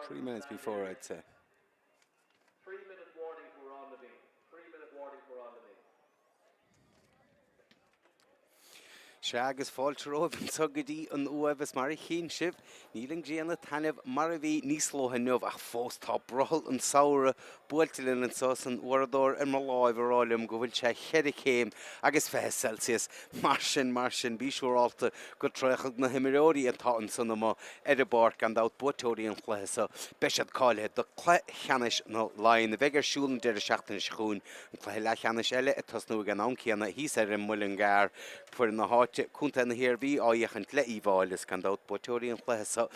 3 minutes before, I'd say. Sea, agus fáilte romhaibh anseo go dtí an Uaimh is mar a chíonn sibh, níl an ghrian ag taitneamh mar a bhí níos luaithe inniu ach fós tá brothall an samhradh buailte linn anseo is an uaireadóir ar mo láimh ag rá liom go bhfuil sé cheithre chéim agus 20 Celsius. Mar sin, mar sin, bí siúrálta go dtraochfaidh na himreoirí atá ansan amuigh ar an bpáirc, gan dabht buaiteoirí an chluiche seo, beidh siad cáilithe do chluiche cheannais na Laighean a bheidh ar siúl an deireadh seachtaine seo chugainn. An cluiche leathcheannais eile ag tosnú ag an am céanna thíos ar an Muileann gCearr, foireann na háite, Contae na hIarmhí, á fhéachaint le Uíbh Fháilí is gan dabht buaiteoirí an chluiche seo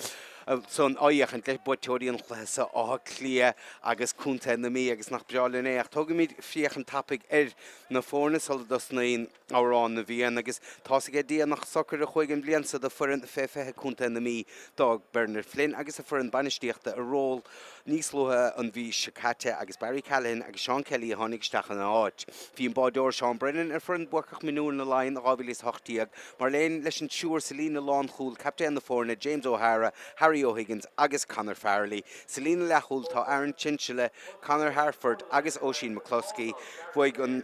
san á fhéachaint le buaiteoirí an chluiche seo Áth Cliath agus Contae na Mí agus nach breá linn é ach tógaimid féachaint tapaidh ar na foirne sula dtosnaíonn Amhrán na bhFiann agus tá's aige Dia nach socair a chuaigh an bhliain so do foireann fé 20 Contae na Mí. D'fhág Bernard Flynn agus a foireann bainistíochta a ról níos luaithe an mhí seo caite agus Barry Callaghan agus Seán Kelly a tháinig isteach ina áit. Bhí an báideoir Seán Brennan ar foireann buacach mionúir na Laighean 2018 mar aon leis an triúr sa líne lánchúil, captaen na foirne James O'Hara, Harry O'Higgins agus Conor Farrelly. Sa líne leathchúil tá Aaron Chinchilla, Conor Harford agus Oisín McCluskey. Bhuaigh an.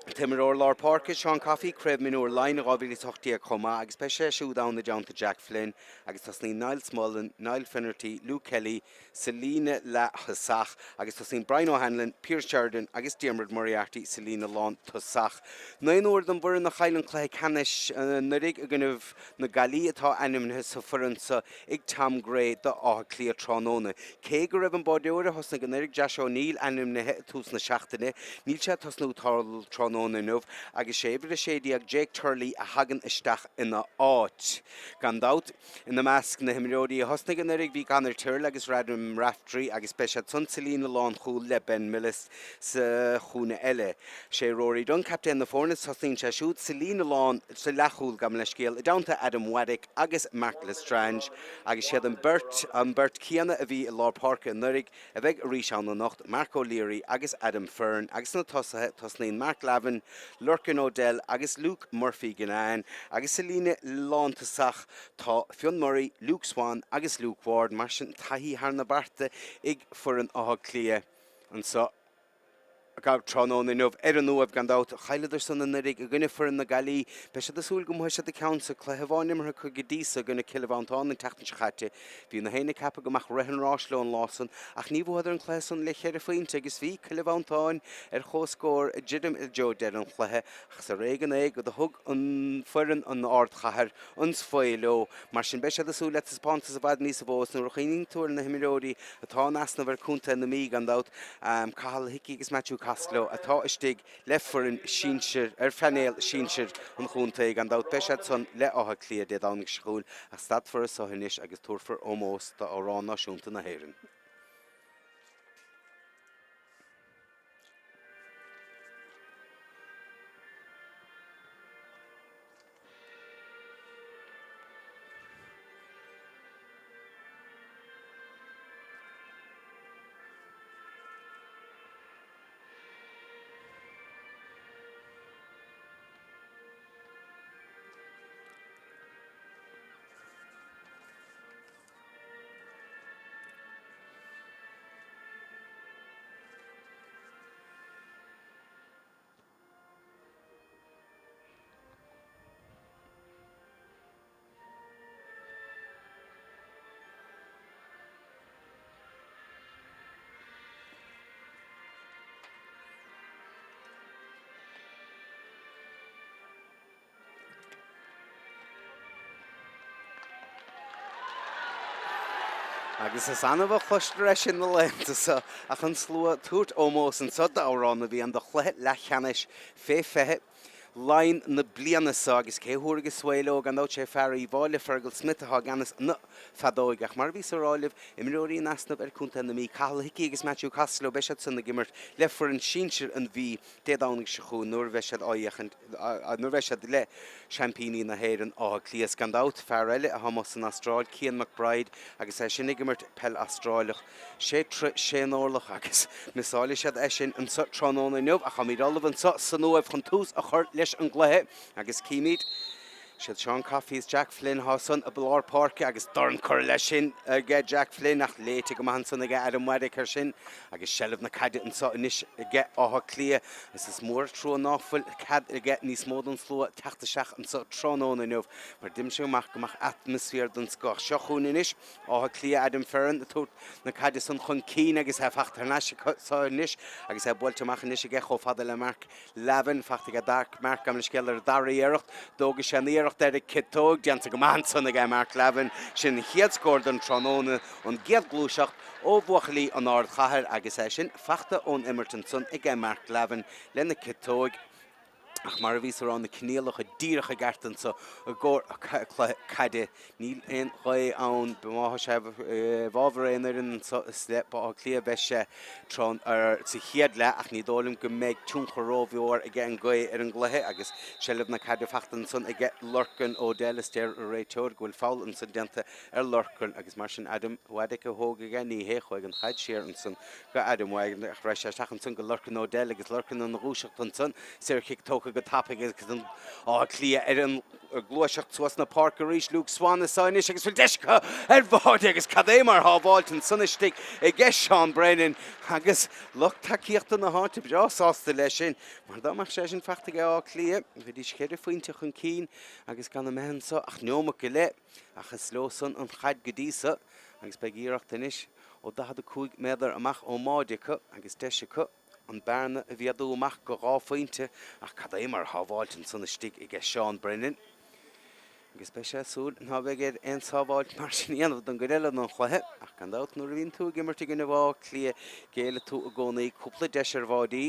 t-imreoir lár páirce, Seán Coffey, Craobh Mionúir Laighean 2018 chomh maith agus beidh sé siúd ann i dteannta Jack Flynn agus tosnaíonn Niall Smullen, Niall Finnerty, Luke Kelly sa líne leath-thosach agus tosnaíonn Brian O'Hanlon, Pearse Sheridan agus Diarmuid Moriarty sa líne lán-tosach. Naonúr den bhfoireann a chaill an cluiche ceannais anuraidh i gcoinnibh na Gaillimhe atá ainmnithe sa foireann so ag Tom Gray do Áth Cliath tráthnóna. Cé go raibh an báideoir a thosnaigh anuraidh, Josh O'Neill, ainmnithe i tús na seachtaine, níl sé ag tosnú tráthnóna inniu agus sé uimhir 16 Jake Turley a thagann isteach ina áit. Gan dabht, ina measc na himreoirí a thosnaigh anuraidh bhí Conor Tyrrell agus Adam Raftery agus beidh siad san sa líne lánchúil le Ben Millis sa chúinne eile. Sé Rory Dunne captaen na foirne, tosnaíonn sé siúd sa líne lán, sa leathchúl, gabh mo leithscéal, i dteannta Adam Waddick agus Mark L'Estrange agus siad an beirt, an beirt céanna a bhí i lár páirce anuraidh a bheidh arís ann anocht, Mark O'Leary agus Adam Fearn agus sna tosaithe tosnaíonn Mark Lavin, Lorcan O'Dell agus Luke Murphy Guinane agus sa líne lántosach tá Fionn Murray, Luke Swan agus Luke Ward. Mar sin taithí thar na bearta ag foireann Átha Cliath anseo. Tráthnóna inniu ar an Uaimh, gan dabht. Chailleadar san anuraidh i gcoinne foireann na Gaillimhe. Beidh siad ag súil go mbuafaidh siad an ceann so. Cluiche amháin imeartha acu go dtí so i gcoinne Cill Mhantáin an tseachtain seo caite. Bhí na héinne ag ceapadh go mbeadh rith an ráis leo an lá san ach ní bhuadar an cluiche san le cheithre phointe agus bhí Cill Mhantáin ar chomhscór droim i dtreo deireadh an chluiche ach is ar éigean é go do thug an foireann an ardchathair an svae leo. Mar sin beidh siad ag súil le taispeántas i bhfad níosa mhó is nuair a chuimhníonn tú ar na himreoirí atá in easnamh ar Contae na Mí gan dabht, Cathal Hickey agus Matthew Costello atá istigh le foireann sinsir, ar phainéal sinsir an chontae gan dabht. Beidh siad san le Áth Cliath Dé Domhnaigh seo chugainn ach stadfar anso anois agus tabharfar ómós d'amhrán náisiúnta na hÉireann. Agus is annamh a chloistear é sin na laethanta seo ach an slua ag tabhairt ómós anso d'amhrán na bhFiann do chluiche leathcheannais fé 20 Laighean na bliana seo agus cé thabharfaidh an svae leo gan dabht sé fear Uíbh Fháilí Fergal Smith atá i gceannas na feadóige ach mar a bhíos a rá libh imreoirí in easnamh ar Contae na Mí Cathal Hickey agus Matthew Costello beidh siad san ag imirt le foireann sinsir an Mhí Dé Domhnaigh seo chugainn nuair a bheidh siad á fhéachaint nuair a bheidh siad le seaimpíní na hÉireann, Áth Cliath. Gan dabht, fear eile atá amuigh san Astráil, Cian McBride, agus é sin ag imirt peil Astráileach, sé troigh sé n-orlach agus miseálfaidh siad é sin anseo tráthnóna inniu ach táimid ullamh anseo san Uaimh chun tús a chur leis an gcluiche agus címid. Siad Seán Coffey is Jack Flynn atá ansan i lár páirce agus dorn curtha leis sin aige Jack Flynn ach léite go maith ansan aige Adam Waddick air sin agus seilbh na caide anso anois aige Áth Cliath agus is mór an trua ná fuil cead aige níos mó den slua teacht isteach anso tráthnóna inniu mar d'imigh sé amach go mbeadh atmaisféar den scoth. Seo chugainn anois Áth Cliath Adam Fearon ag tabhairt na caide san chun cinn agus é fachta thar n-ais acu anois agus é buailte amach anois aige chomh fada le Mark Lavin, fachta aige Dark Mark gabh mo leithscéal ar an dara iarracht. D'fhógair sé an iarracht ar an ciotóg. Déanta go maith ansan aige Mark Lavin. Sin an chéad scór don tráthnóna, an gcéad gluaiseacht ó bhuachaillí an ardchathair agus é sin fachta ón imirt ansan aige Mark Lavin lena ciotóig. Ach mar a bhíos a rá, na coinníollacha díreach i gceart anso i gcomhair cluiche caide. Níl aon ghaoth ann. Má tá sé i bhfabhar aon fhoireann anso is le Baile Átha Cliath a bheidh sé tráth sa chéad leath ach ní dóigh liom go mbeidh tionchar rómhór aige an ghaoth ar an gcluiche agus seilbh na caide fachta ansan aige Lorcan O'Dell is deir an réiteoir go bhfuil foul ansan déanta ar Lorcan agus mar sin Adam Waddick a thóg aige, ní hé, chuaigh an chaid siar ansan go Adam Waddick ach rith sé isteach ansan go Lorcan O'Dell agus Lorcan ina dhúiseacht ansan, saorchic tógtha go tapaidh agus an Áth Cliath ar an gluaiseacht suas na páirce arís, Luke Swan anso anois agus bhfuil deis acu ar bháide agus cad é mar shábháilt ansan istigh aige Seán Brennan agus lucht tacaíochta na háite breá sásta leis sin mar dá mbeadh sé sin fachta ag Áth Cliath bheidís cheithre phointe chun cinn agus gan imithe anso ach neomat go leith ach is leo san an chaid go dtí so agus beidh iarracht anois ó 45 méadar amach ón mbáide acu agus deis acu an bearna a mhéadú amach go 2 phointe ach cad é mar shábháilt ansan istigh aige Seán Brennan agus beidh sé ag súil ná beidh air aon sábháilt mar sin a dhéanamh don gcuid eile den chluiche ach gan dabht nuair a bhíonn tú ag imirt i gcoinne Átha Cliath géillfidh tú i gcónaí cúpla deis ar bháidí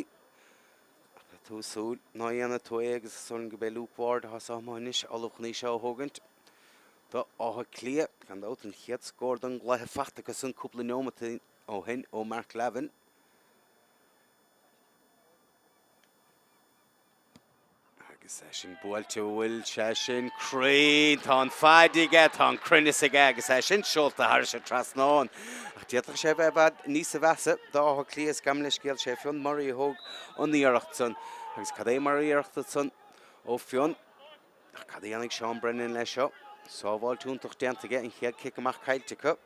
ach beidh tú ag súil ná dhéanfaidh tú é agus is dóigh liom go b'é Luke Ward atá sáite amuigh anois ullamh chun í seo a thógaint do Áth Cliath. Gan dabht an chéad scór don gcluiche fachta acu san cúpla neomat ó shin ó Mark Lavin. Agus é sin buailte, bhfuil sé sin cruinn? Tá an faid aige, tá an cruinneas aige agus é sin seolta thairis an trasnán. Ach d'fhéadfadh sé a bheith i bhfad níosa mheasa d'Áth Cliath is gabh mo leithscéal sé Fionn Murray a thóg an iarracht san. Agus cad é mar iarracht ansan ó Fionn? Ach cad a dhéanfaidh Seán Brennan leis seo? Sábháilt iontach déanta aige, an chéad cic amach caillte acu.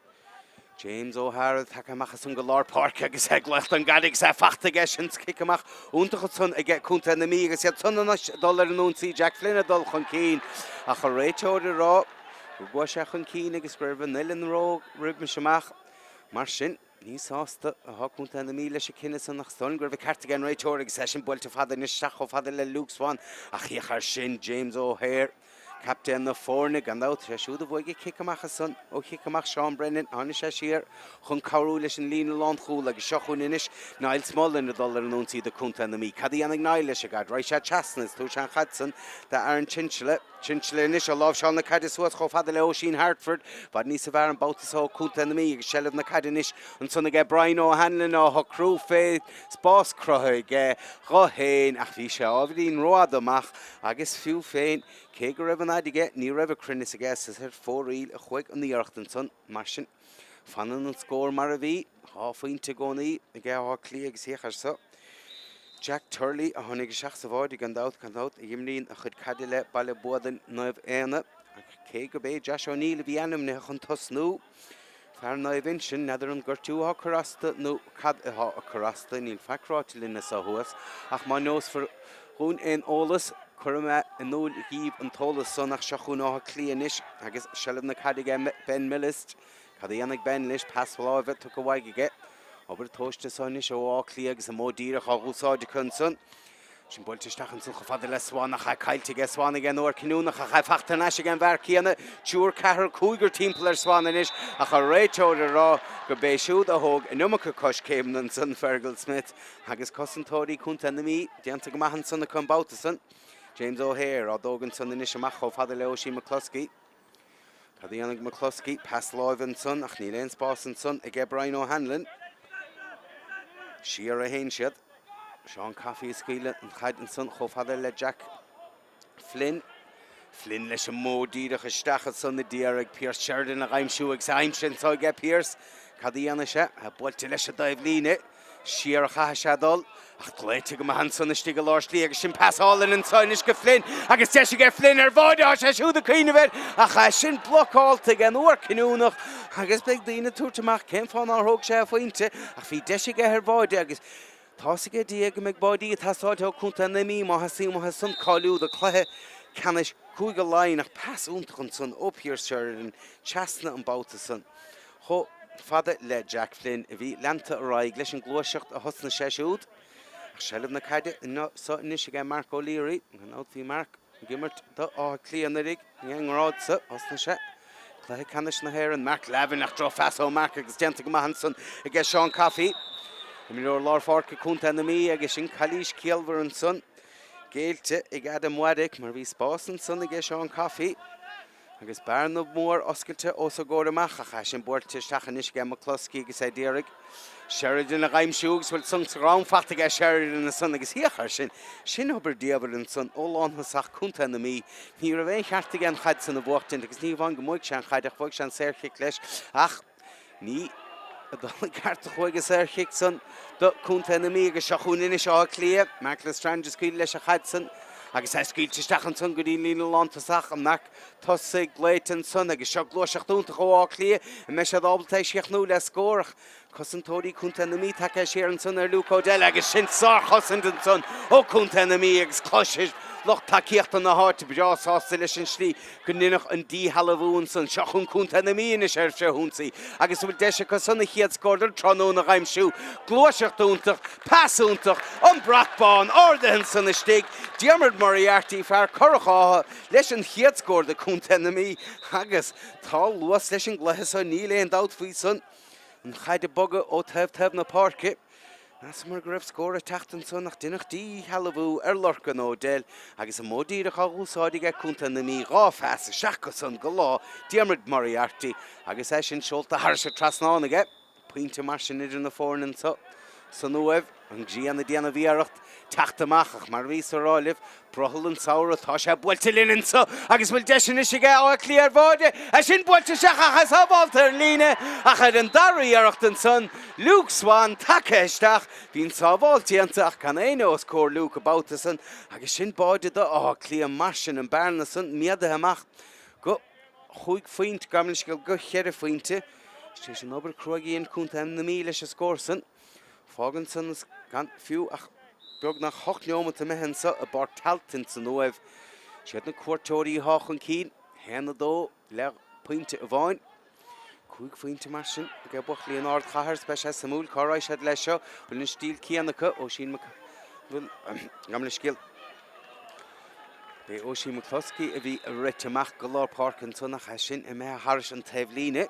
James O'Hara tagtha amach ansan go lár páirce agus é ag glaoch don gcaid agus é fachta aige sin cic amach iontach ansan aige Contae na Mí agus iad san anois ag dul ar an ionsaí Jack Flynn ag dul chun cinn ach an réiteoir ag rá go gcuaigh sé chun cinn agus go raibh an uillinn ró roimis amach mar sin Ní sásta atá Contae na Mí leis an cinneadh san ach is dóigh liom go raibh an ceart ag an réiteoir agus é sin buailte fada anois isteach chomh fada le Luke Swan ach féach air sin James O'Hare, captaen na foirne, gan dabht, sé siúd a bhuaigh an cic amach ansan ó chic amach Seán Brennan. Tháinig sé siar chun cabhrú leis an líne lánchúil agus seo chugainn anois Niall Smullen ag dul ar an ionsaí do Contae na Mí. Cad a dhéanfaidh Niall leis an gcaid? Raghaidh sé trasna is tabharfaidh sé an chaid san d'Aaron Chinchilla. Chinchilla anois ag láimhseáil na caide suas chomh fada le Oisín Hartford. Bhfad níosa bhfearr an babhta so ó Contae na Mí agus seilbh na caide anois ansan aige Brian O'Hanlon á shocrú fé spás cruthaithe aige dho féin ach bhí sé ábhairín rófhada amach agus fiú féin cé go raibh an fhaid aige ní raibh an cruinneas aige is ar fóraoil a chuaigh an iarracht ansan mar sin Fanann an scór mar a bhí, 2 phointe i gcónaí ag Áth Cliath agus féach air so. Jack Turley a tháinig isteach sa bháide gan dabht, gan dabht, a imríonn a chuid caide le Baile Buadain Naomh Éanna ach cé go b'é Josh O'Neill a bhí ainmnithe chun tosnú, fear Naomh Uinseann, n'fheadar an gortú atá ag cur as do nó cad atá ag cur as do, níl faic ráite linn as so thuas ach má neosfar dhúinn aon eolas, cuirfidh mé in iúl dhíbh an t-eolas san ach seo chugainn Áth Cliath anois agus seilbh na caide aige Ben Millist. Cad a dhéanfaidh Ben leis? Pas láimhe tugtha uaidh aige. Obair tomhaiste anso anois ó Áth Cliath agus an modh díreach á dh'úsáid acu ansan. Sin buailte isteach ansan chomh fada le Swan ach é caillte aige Swan ag an uair cinniúnach ach é fachta thar n-ais ag an bhfear céanna. Triúr, ceathrar, cúigear timpeall ar Swan anois ach an réiteoir ag rá go b'é siúd a thóg an iomarca coiscéimeanna ansan, Fergal Smith. Agus cosantóirí Contae na Mí déanta go maith ansan acu an babhta san. James O'Hare á dtógaint ansan anois amach chomh fada le Oisín McCluskey. Cad a dhéanfaidh McCluskey? Pas láimhe ansan ach níl aon spás ansan aige Brian O'Hanlon. Siar a théann siad. Seán Coffey ag scaoileadh an chaid ansan chomh fada le Jack Flynn. Flynn leis an modh díreach isteach ansan a d'iarraidh Pearse Sheridan a dh'aimsiú agus aimsithe anso aige Pearse. Cad a dhéanfaidh sé? Buailte leis an dtaobhlíne. Siar a chaithfidh sé dul, ach glaoite go maith ansan istigh i lár slí agus sin pas álainn anso anois go Flynn agus deis aige Flynn ar bháide, tá sé siúd ag cuimhneamh air ach é sin blocálta ag an uair cinniúnach agus beidh daoine ag tabhairt amach cén fáth nár thóg sé a phointe ach bhí deis aige ar bháide agus tá's aige Dia go mbeidh báidí ag teastáilt ó Contae na Mí má theastaíonn uathu san cáiliú do cluiche ceannais Cúige Laighean ach pas iontach ansan ó Pearse Sheridan trasna an babhta san. Chomh fada le Jack Flynn a bhí leanta ar aghaidh leis an gluaiseacht a thosnaigh sé siúd. Ach seilbh na caide anso anois aige Mark O'Leary. Gan dabht bhí Mark ag imirt do Áth Cliath anuraidh i ngrád so. Thosnaigh sé cluiche ceannais na hÉireann. Mark Lavin ach drochphas ó Mark agus déanta go maith ansan aige Seán Coffey. Imreoir lár pháirce Contae na Mí agus sin calaois ciallmhar ansan géillte ag Adam Waddick mar bhí spás ansan aige Seán Coffey. Agus bearna mhór oscailte os a gcomhair amach ach é sin buailte isteach anois aige McCluskey agus é d'iarraidh Sheridan a dh'aimsiú agus bhfuil sonc sa dhrom faighte aige Sheridan ansan agus féach air sin, sin obair diabhail ansan ó lánthosach Contae na Mí. Ní raibh aon cheart aige an chaid san a bhuachtaint agus ní hamháin go mbuaigh sé an chaid ach bhuaigh sé an saorchic leis ach Ní i dul i gceart a chuaigh an saorchic san do Contae na Mí agus seo chugainn anois Áth Cliath. Mark L'Estrange ag scaoileadh leis an chaid san agus é scaoilte isteach ansan go dtí an líne lántosach. An marc tosaigh glaoite ansan agus seo gluaiseacht iontach ó Áth Cliath. An mbeidh siad ábalta é a chríochnú le scór ach cosantóirí Contae na Mí tagtha siar ansan ar Luke O'Dell agus sin sárchosaint ansan ó Contae na Mí agus cloisfidh lucht tacaíochta na háite breá sásta leis an slí go ndeineadh an díshealbhú ansan. Seo chugainn Contae na Mí anois ar frithionsaí agus an bhfuil deis acu san a chéad scór don tráthnóna a dh'aimsiú. Gluaiseacht iontach, pas iontach, an brat bán ardaithe ansan istigh, Diarmuid Moriarty, fear Currach Átha, leis an chéad scór do Contae na Mí agus tá luas leis an gcluiche so, níl aon dabht faoi san. An chaid ag bogadh ó taobh taobh na páirce. Mheasamar go raibh scór ag teacht ansan ach deineadh díshealbhú ar Lorcan O'Dell agus an modh díreach á dh'úsáid aige Contae na Mí 2 phas isteach ansan go lámh Diarmuid Moriarty agus é sin seolta thairis an trasnán aige. Pointe mar sin idir na foirne anso san Uaimh. An ghrian ag déanamh iarracht teacht amach ach mar a bhíos a rá libh, brothall an tsamhraidh, tá sé buailte linn anso agus bhfuil deis anois aige Áth Cliath ar bháide, é sin buailte isteach ach é sábhálta ar an líne ach ar an dara iarracht ansan, Luke Swan tagtha isteach, bhí an sábháil déanta ach gan éinne os comhair Luke an babhta san agus sin báide do Áth Cliath mar sin an bearna san méadaithe amach go chúig phointe, gabh mo leithscéal, go cheithre phointe. Is tar éis an obair cruaidh a dhein Contae na Mí leis an scór san. Fágann san is gan fiú ach beagnach 8 neomat imithe anso i bPáirc Tailteann san Uaimh. Siad na cuairteoirí atá chun cinn, 1-2 le pointe amháin. 5 phointe mar sin ag buachaillí an ardchathair. Is beidh sé suimiúil cá raghaidh siad leis seo. Bhfuil an stíl céanna acu? Oisín Mac Bhfuil gabh mo leithscéal. B'é Oisín McCloskey a bhí ag rith amach go lár páirce ansan ach é sin imithe thairis an taobhlíne.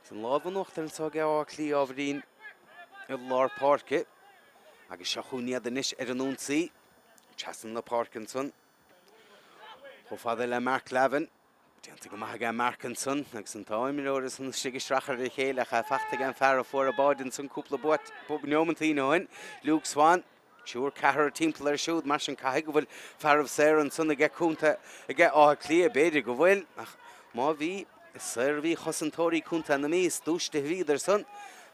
Is an lámh in uachtar anso ag Áth Cliath ábhairín i lár páirce agus seo chugainn iad anois ar an ionsaí. Trasna na páirce ansan chomh fada le Mark Lavin. Déanta go maith aige Mark ansan agus an dá imreoir ansan istigh ag streachailt ar a chéile ach é faighte ag an fear a fuair an báide ansan cúpla neomat ó shin, Luke Swan. Triúr, ceathrar timpeall air siúd, mar sin caithfidh go bhfuil fearaibh saora ansan aige contae, aige Áth Cliath, b'fhéidir go bhfuil, ach má bhí, is saor a bhí chosantóirí Contae na Mí, is dúisithe a bhíodar san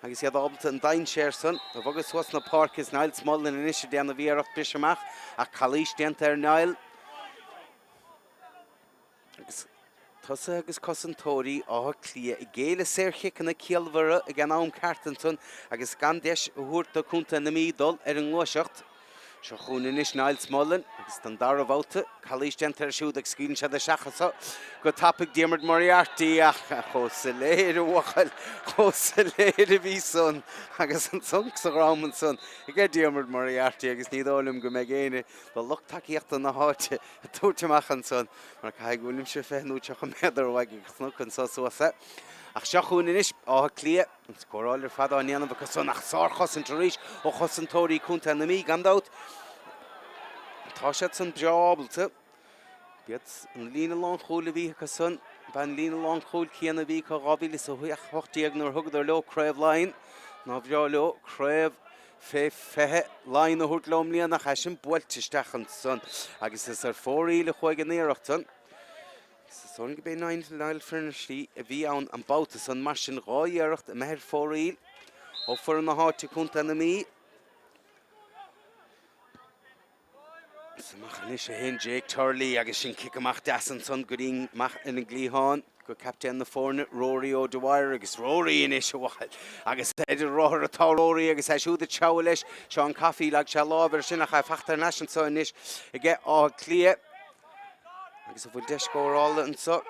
agus iad ábalta an dainséar san a bhogadh suas na páirce. Is Niall Smullen anois ag déanamh iarracht briseadh amach ach calaois déanta ar Niall. Agus tosaithe agus cosantóirí Átha Cliath ag géilleadh saorchiceanna ciallmhara ag an am ceart ansan agus gan deis a thabhairt do Chontae na Mí dul ar an ngluaiseacht. Seo chugainn anois Niall Smullen agus don dara babhta, calaois déanta air siúd agus scaoileann siad isteach anso go tapaidh Diarmuid Moriarty ach chomh soiléir a bhuachaill, chomh soiléir a bhí san agus an sonc sa dhrom ansan aige Diarmuid Moriarty agus ní dóigh liom go mbeidh éinne de lucht tacaíochta na háite ag tabhairt amach ansan, mar caithfidh go bhfuilimse 20 nó 30 méadar uaidh ag an chnoc anso suas é. Ach seo chugainn anois Áth Cliath, an scóráil ar fad á ndéanamh acu san, ach sárchosaint arís ó chosantóirí Contae na Mí, gan dabht. Tá siad san breá ábalta. B'iad an líne lánchúil a bhí acu san, ba an líne lánchúil céanna a bhí acu 2018 nuair a thugadar leo Craobh Laighean. Nár bhreá leo Craobh Fé 20 Laighean a thabhairt leo i mbliana ach é sin buailte isteach ansan agus is ar fóraoil a chuaigh an iarracht san. Is is dóigh liom go b'é Niall Finnerty a bhí ann an babhta san, mar sin 2 iarracht imithe ar fóraoil Ó foireann na háite, Contae na Mí. Is amach anois a théann Jake Turley agus sin cic amach deas ansan go dtí amach ar an gcliathán go captaen na foirne, Rory O'Dwyer agus Rory anois a bhaill agus ar an rothar atá Rory agus é siúd ag treabhadh leis. Seán Coffey, leag sé lámh air sin ach é fachta thar n-ais anso anois aige Áth Cliath agus an bhfuil deis scórála anso?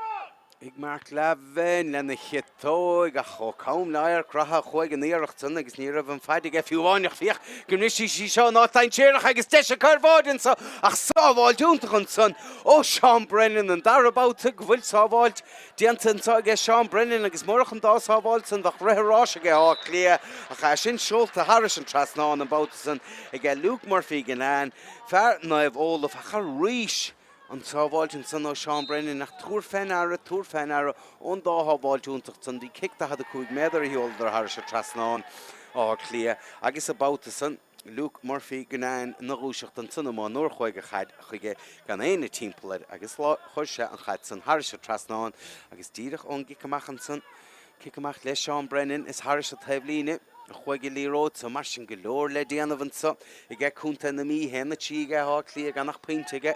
Ag Mark Lavin lena chiotóig ach chomh cam le adharc reatha a chuaigh an iarracht san agus ní raibh an faid aige fiú amháin ach féach go mbrisfidh sí seo in áit dainséarach agus deis acu ar bháide anso ach sábháilt iontach ansan ó Seán Brennan an dara babhta go bhfuil sábháilt déanta anso aige Seán Brennan agus murach an dá sábháilt san bheadh rith an ráis aige Áth Cliath ach é sin seolta thairis an trasnán an babhta san aige Luke Murphy Guinane fear Naomh Olaf ach arís An tsábháilt ansan ó Seán Brennan ach tabhair fé ndeara, tabhair fé ndeara ón dá shábháilt iontach san, bhí cic 45 méadar a sheoladar thairis an trasnán, Áth Cliath, agus an babhta san, Luke Murphy Guinane ina dhúiseacht ansan amuigh nuair a chuaigh an chaid chuige gan éinne timpeall air agus chuir sé an chaid san thairis an trasnán agus díreach ón gcic amach ansan, cic amach le Seán Brennan is thairis an taobhlíne. a chuaigh an liathróid so mar sin go leor le déanamh anso aige Contae na Mí, 1-3 aige Áth Cliath gan ach pointe aige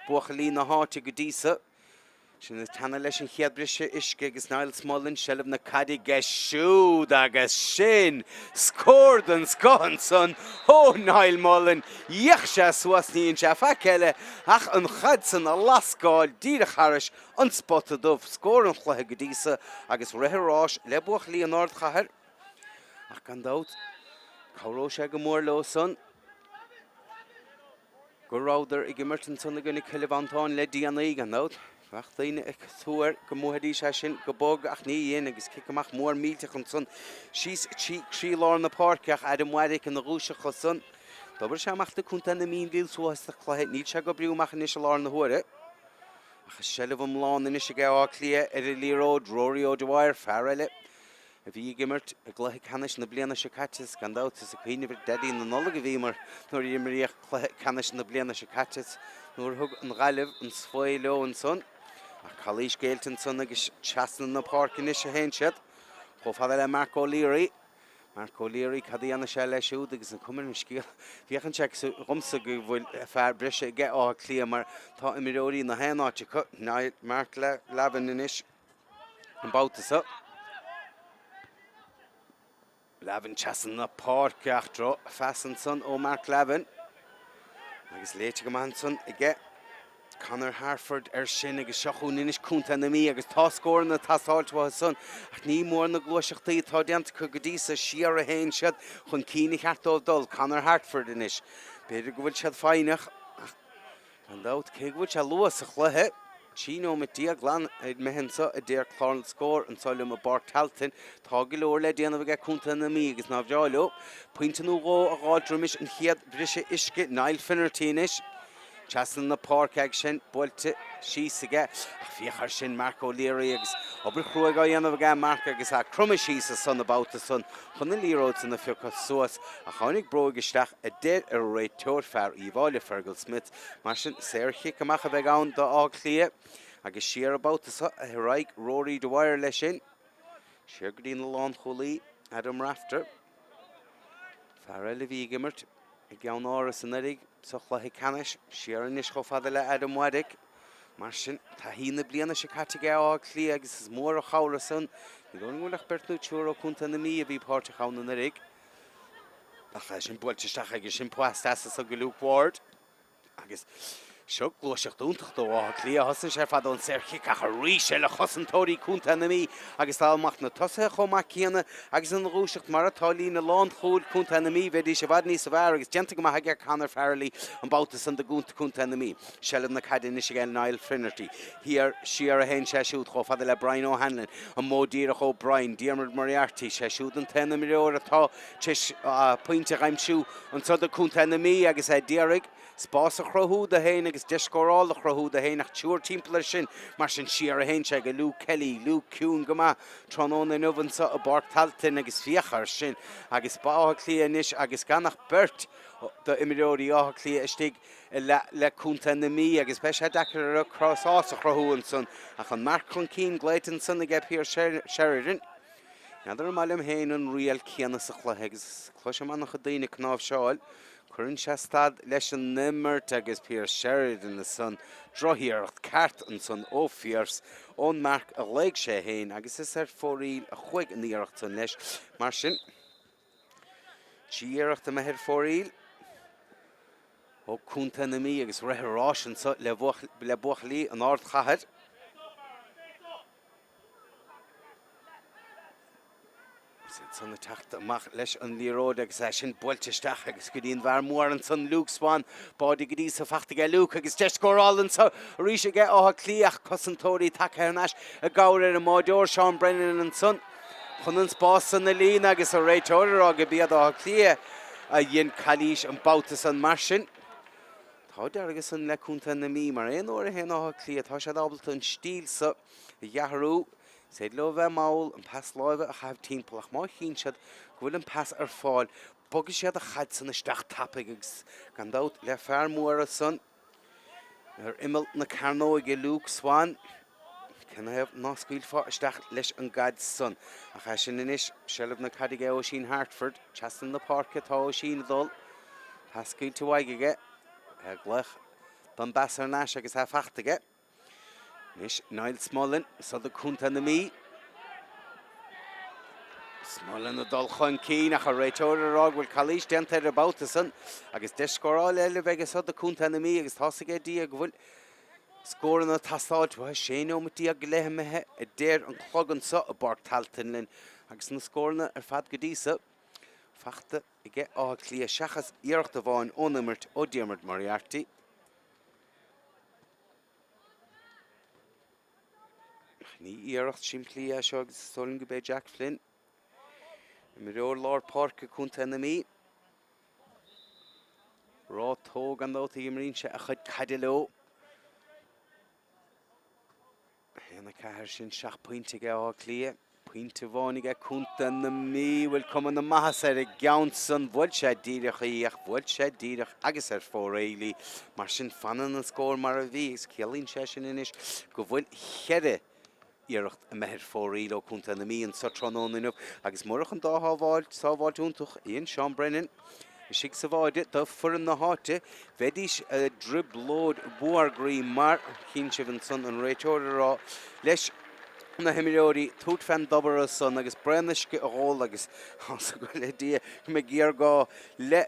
buachaillí na háite go dtí so. Sin ag teannadh leis an chéad briseadh uisce agus Niall Smullen seilbh na caide aige siúd agus sin scór den scoth ansan ó Niall Mullen. D'fhéach sé suas ní dhein sé faic eile ach an chaid san a lascáil díreach thairis an spota dubh. Scór an chluiche go dtí so agus rith an ráis le buachaillí an ardchathair. Ach gan dabht, cabhróidh sé go mór leo san go rabhadar ag imirt ansan i gcoinne Cill Mhantáin le déanaí, gan dabht. Bheadh daoine ag tuar go mbuafaidís é sin go bog ach ní dhein agus cic amach mór millteach ansan síos trí chroílár na páirce ach Adam Waddick ina dhúiseacht ansan. D'oibrigh sé amach do Contae na Mí an mhíol suas sa chluiche, níl sé ag oibriú amach anois i láthair na huaire. Ach seilbh iomlán anois aige Áth Cliath ar an liathróid, Rory O'Dwyer, fear eile a bhí ag imirt i gcluiche ceannais na bliana seo caite is gan dabht is ag cuimhneamh ar Daidí na Nollag a bhíomar nuair a imríodh cluiche ceannais na bliana seo caite is nuair a thug an Ghaillimh an svae leo ansan. Ach calaois géillte ansan agus trasna na páirce anois a théann siad chomh fada le Mark O'Leary. Mark O'Leary, cad a dhéanfaidh sé leis siúd agus an cuma ar an scéal, féachann sé dhomsa go bhfuil fear breise aige Áth Cliath mar tá imreoirí na haon áit acu, Mark Lavin anois. An babhta seo, Lavin trasna na páirce ach drochphas ansan ó Mark Lavin agus léite go maith ansan aige Conor Harford air sin agus seo chugainn anois Contae na Mí agus tá scóranna ag teastáilt uathu san ach ní mór na gluaiseachtaí atá déanta acu go dtí so siar a théann siad chun cinn a cheart dóibh dul. Conor Hartford anois. B'fhéidir go bhfuil siad foighneach ach Gan dabht, cé go bhfuil sé luath sa chluiche, 13 nóiméad glan imithe anseo a deir clár na scór anseo liom i bPáirc Tailteann, tá go leor le déanamh aige Contae na Mí agus nár bhreá leo pointe nó dhó a dh'fháilt roimis an chéad bhriseadh uisce. Niall Finnerty anois trasna na páirce agus sin buailte síos aige ach féach air sin Mark O'Leary agus obair chruaidh á dhéanamh aige Mark agus é ag cromadh síos ansan an babhta san chun an liathróid san a phiocadh suas ach tháinig bróig isteach a deir an réiteoir, fear Uíbh Fhailí, Fergal Smith. Mar sin, saorchic amach a bheidh ann do Áth Cliath agus siar an babhta seo ar aghaidh Rory Dwyer leis sin. Siar go dtí na lánchúlaí, Adam Rafter. Fear eile a bhí ag imirt i gCeann Áras anuraidh sa chluiche ceannais. Siar anois chomh fada le Adam Waddick. Mar sin, taithí na bliana seo caite aige Áth Cliath agus is mór an chabhair san. Ní dóigh liom go bhfuil ach beirt nó triúr ó Chontae na Mí a bhí páirteach ann anuraidh. Ach é sin buailte isteach aige sin pas deas anso go Luke Ward. Agus seo gluaiseacht iontach do Áth Cliath. Thosaigh sé ar fad ón saorchic ach arís eile chosantóirí Contae na Mí agus dá mbeadh na tosaithe chomh maith céanna agus ina dhúiseacht mar atá líne lánchúil Contae na Mí bheidís i bhfad níos fearr agus déanta go maith aige Conor Farrelly an babhta san do Contae na Mí. Seilbh na caide anois aige Niall Finnerty. Thiar, siar a théann sé siúd chomh fada le Brian O'Hanlon. An modh díreach ó Brian, Diarmuid Moriarty, sé siúd an t-aon imreoir atá tar éis pointe a aimsiú anseo do Contae na Mí agus é d'iarraidh spás a chruthú do fhéin agus deis scórála a chruthú do fhéin ach triúr timpeall air sin. Mar sin siar a théann sé go Luke Kelly, Luke ciúin go maith tráthnóna inniu anseo i bPáirc Tailteann agus féach air sin agus ba Áth Cliath anois agus gan ach beirt d'imreoirí Átha Cliath istigh i leath le Contae na Mí agus beidh sé deacair orthu spás a chruthú ansan ach an marc chun cinn glaoite ansan aige Pearse Sheridan. N'fheadar an maith liom féin an riail céanna sa chluiche agus cloisim an-chuid daoine ag cnáimhseáil. Cuireann sé stad leis an imirt agus Pearse Sheridan ansan. Drochiarracht ceart ansan ó Phearse ón marc a ghlaoigh sé féin agus is ar fóraoil a chuaigh an iarracht san leis. Mar sin, 3 iarracht imithe ar fóraoil ó Contae na Mí agus rith an ráis anso le buachaillí an ardchathair. Is iad san ag teacht amach leis an liathróid agus é sin buailte isteach agus go dtí an bhfear mór ansan, Luke Swan. Báide go dtí so fachta aige Luke agus deis scórála anso arís aige Áth Cliath ach cosantóirí tagtha thar n-ais i gcabhair ar an mbáideoir Seán Brennan ansan chun an spás san a líonadh agus an réiteoir ag rá gurb iad Áth Cliath a dhein calaois an babhta san mar sin. Tá an dearg ansan le Contae na Mí mar aon uair a théann Áth Cliath tá siad ábalta an stíl so a dh'athrú. Is féidir leo a bheith mall, an pas láimhe a chaitheamh timpeall ach má chíonn siad go bhfuil an pas ar fáil, bogfaidh siad an chaid san isteach tapaidh agus gan dabht le fear mór ansan ar imeall na cearnóige, Luke Swan, cén thaobh ná scaoilfeá isteach leis an gcaid san. Ach é sin anois, seilbh na caide aige Oisín Hartford, trasna na páirce atá Oisín ag dul, pas scaoilte uaidh aige, glaoch don bpas thar n-ais agus é fachta aige. Anois Niall Smullen, so do Contae na Mí. Smullen ag dul chun cinn ach an réiteoir ag rá go bhfuil calaois déanta air an babhta san agus deis scórála eile a bheidh anso do Contae na Mí agus tá's aige Dia go bhfuil scóranna ag teastáilt uathu. 16 nóimeat go leith imithe a deir an clog anso i bPáirc Tailteann linn agus na scóranna ar fad go dtí so fachta aige Áth Cliath seachas iarracht amháin ón imirt ó Diarmuid Moriarty. Ní iarracht simplí é seo agus is dóigh liom gurb é Jack Flynn, imreoir lár páirce Contae na Mí. Ráth Tó gan dabht a imríonn sé a chuid caide leo. 1, 4 sin 7 pointe aige Áth Cliath. Pointe amháin aige Contae na Mí. Bhfuil cuma na maitheasa ar an gceann san? Bhuail sé díreach í ach bhuail sé díreach agus ar fóraoil í. Mar sin fanann an scór mar a bhí agus ciallaíonn sé sin anois go bhfuil cheithre iarracht imithe ar fóraoil ó Contae na Mí anso tráthnóna inniu agus murach an dá shábháilt, sábháilt iontach a dhein Seán Brennan istigh sa bháide do foireann na háite, bheidís i dtrioblóid mhór groí mar chíonn sibh ansan an réiteoir ag rá leis na himreoirí tabhairt fén dtobar ansan agus braon uisce a dh'ól agus tá's agam le Dia go mbeidh géarghá le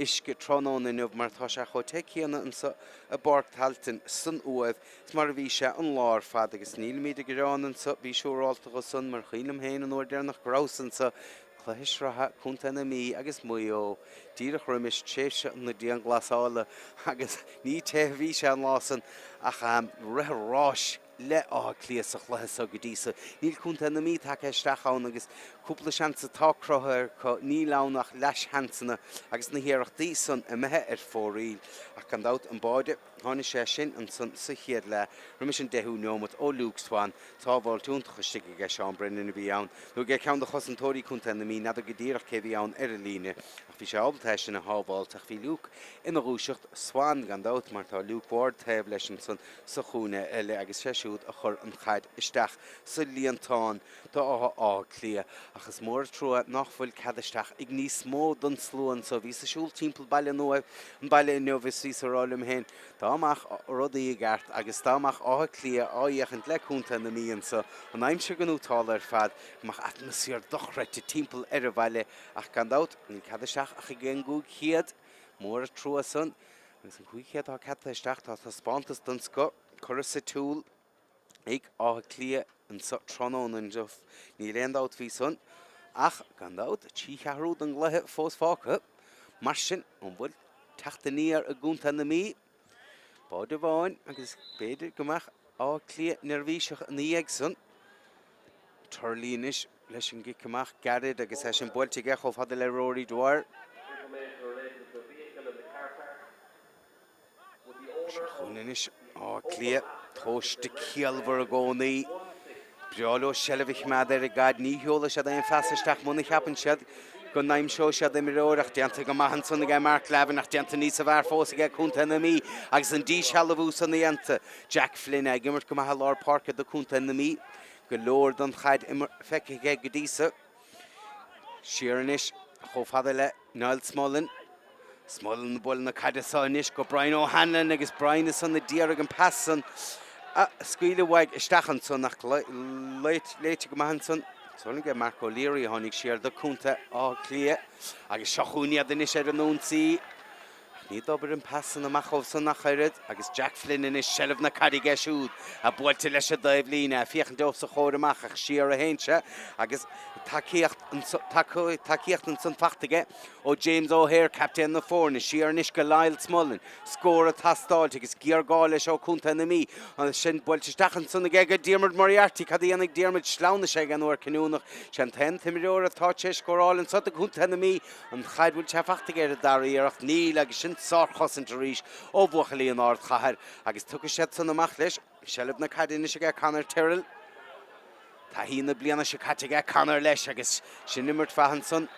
uisce tráthnóna inniu mar tá sé chomh te céanna anso i bPáirc Tailteann san Uaimh is mar a bhí sé an lá ar fad agus nílimid ag gearán anso, bí siúrálta dho san mar cuimhin liom féin an uair deireanach go rabhas anso Cluiche sraithe Contae na Mí agus Maigh Eo díreach roimis tréimhse na dianghlasála agus ní te a bhí sé an lá san ach rith an ráis le Áth Cliath sa chluiche seo go dtí so. Níl Contae na Mí tagtha isteach ann agus cúpla seans atá cruthaithe acu, níl ann ach leathsheansanna agus na hiarrachtaí san imithe ar fóraoil ach gan dabht an báide Tháinig sé sin ansan sa chéad leath, roimis an deichiú neomat ó Luke Swan, sábháilt iontach istigh aige Seán Brennan a bhí ann, nó aige ceann de chosantóirí Contae na Mí, n'fheadar go díreach cé bhí ann ar an líne, ach bhí sé ábalta é sin a shábháilt, ach bhí Luke ina dhúiseacht, Swan gan dabht, mar tá Luke Ward taobh leis ansan sa chúinne eile agus sé siúd a chuir an chaid isteach sa líontán do Áth Cliath. Ach is mór an trua nách bhfuil cead isteach ag níos mó don slua anso. Bhíos ag siúl timpeall Baile an baile inniu is bhíos ag rá liom féin, dá mbeadh rudaí i gceart agus dá mbeadh Áth Cliath á fhéachaint le Contae na Mí anso, an aimsir go nótálta ar fad, go mbeadh atmaisféar dochreidte timpeall ar an bhaile. Ach gan dabht, níl cead isteach ach ag an gcúig chéad. Mór an trua san. Agus an 500 atá ceadaithe isteach, tá taispeántas den scoth curtha sa tsiúl. ag Áth Cliath anso tráthnóna inniu, níl aon dabht faoi san. Ach, gan dabht, 3 cheathrú den gcluiche fós fágtha. Mar sin, an bhfuil teacht aniar i gcontae na Mí? Báide amháin agus b'fhéidir go mbeadh Áth Cliath neirbhíseach ina dhiaidh san. Turley anois leis an gcic amach gairid agus é sin buailte aige chomh fada le Rory Dwyer. Seo chugainn anois Áth Cliath, tomhaiste ciallmhar i gcónaí. Breá leo seilbh a choimeád ar an gcaid. Ní sheolfaidh siad aon phas isteach muna cheapann siad go n-aimseoidh siad imreoir ach déanta go maith ansan aige Mark Lavin ach déanta níosa bhfearr fós aige Contae na Mí agus an díshealbhú san déanta. Jack Flynn ag imirt go maith i lár páirce do Contae na Mí. Go leor don chaid feicthe aige go dtí so. Siar anois chomh fada le Niall Smullen. Smullen ag bualadh na caide seo anois go Brian O'Hanlon agus Brian ansan a d'iarraidh an pas san a scaoileadh uaidh isteach ansan ach léite go maith ansan. Súil aige Mark O'Leary a tháinig siar do Contae Átha Cliath agus seo chugainn iad anois ar an ionsaí. Ach ní d'obair an pas san amach dhóibh san ach oiread agus Jack Flynn anois seilbh na caide aige siúd a buailte leis an dtaobhlíne, ag féachaint os a chomhair amach ach siar a théann sé agus tacaíocht tacaíocht ansan fachta aige ó James O'Hare, captaen na foirne. Siar anois go Niall Smullen. Scór ag teastáilt agus géarghá leis ó Chontae na Mí. Sin buailte isteach ansan aige go Diarmuid Moriarty. Cad a dhéanfaidh Diarmuid? Shleamhnaigh sé ag an uair cinniúnach. Sé an t-aon t-imreoir atá tar éis scóráil anso do Chontae na Mí. An chaid bhfuil sé fachta aige ar an dara iarracht? Níl agus sin sárchosaint arís ó bhuachaillí an ardchathair agus tiocfaidh siad san amach leis. Seilbh na caide anois aige Conor Tyrrell. Taithí na bliana seo caite aige Conor leis agus sin imirt mhaith ansan.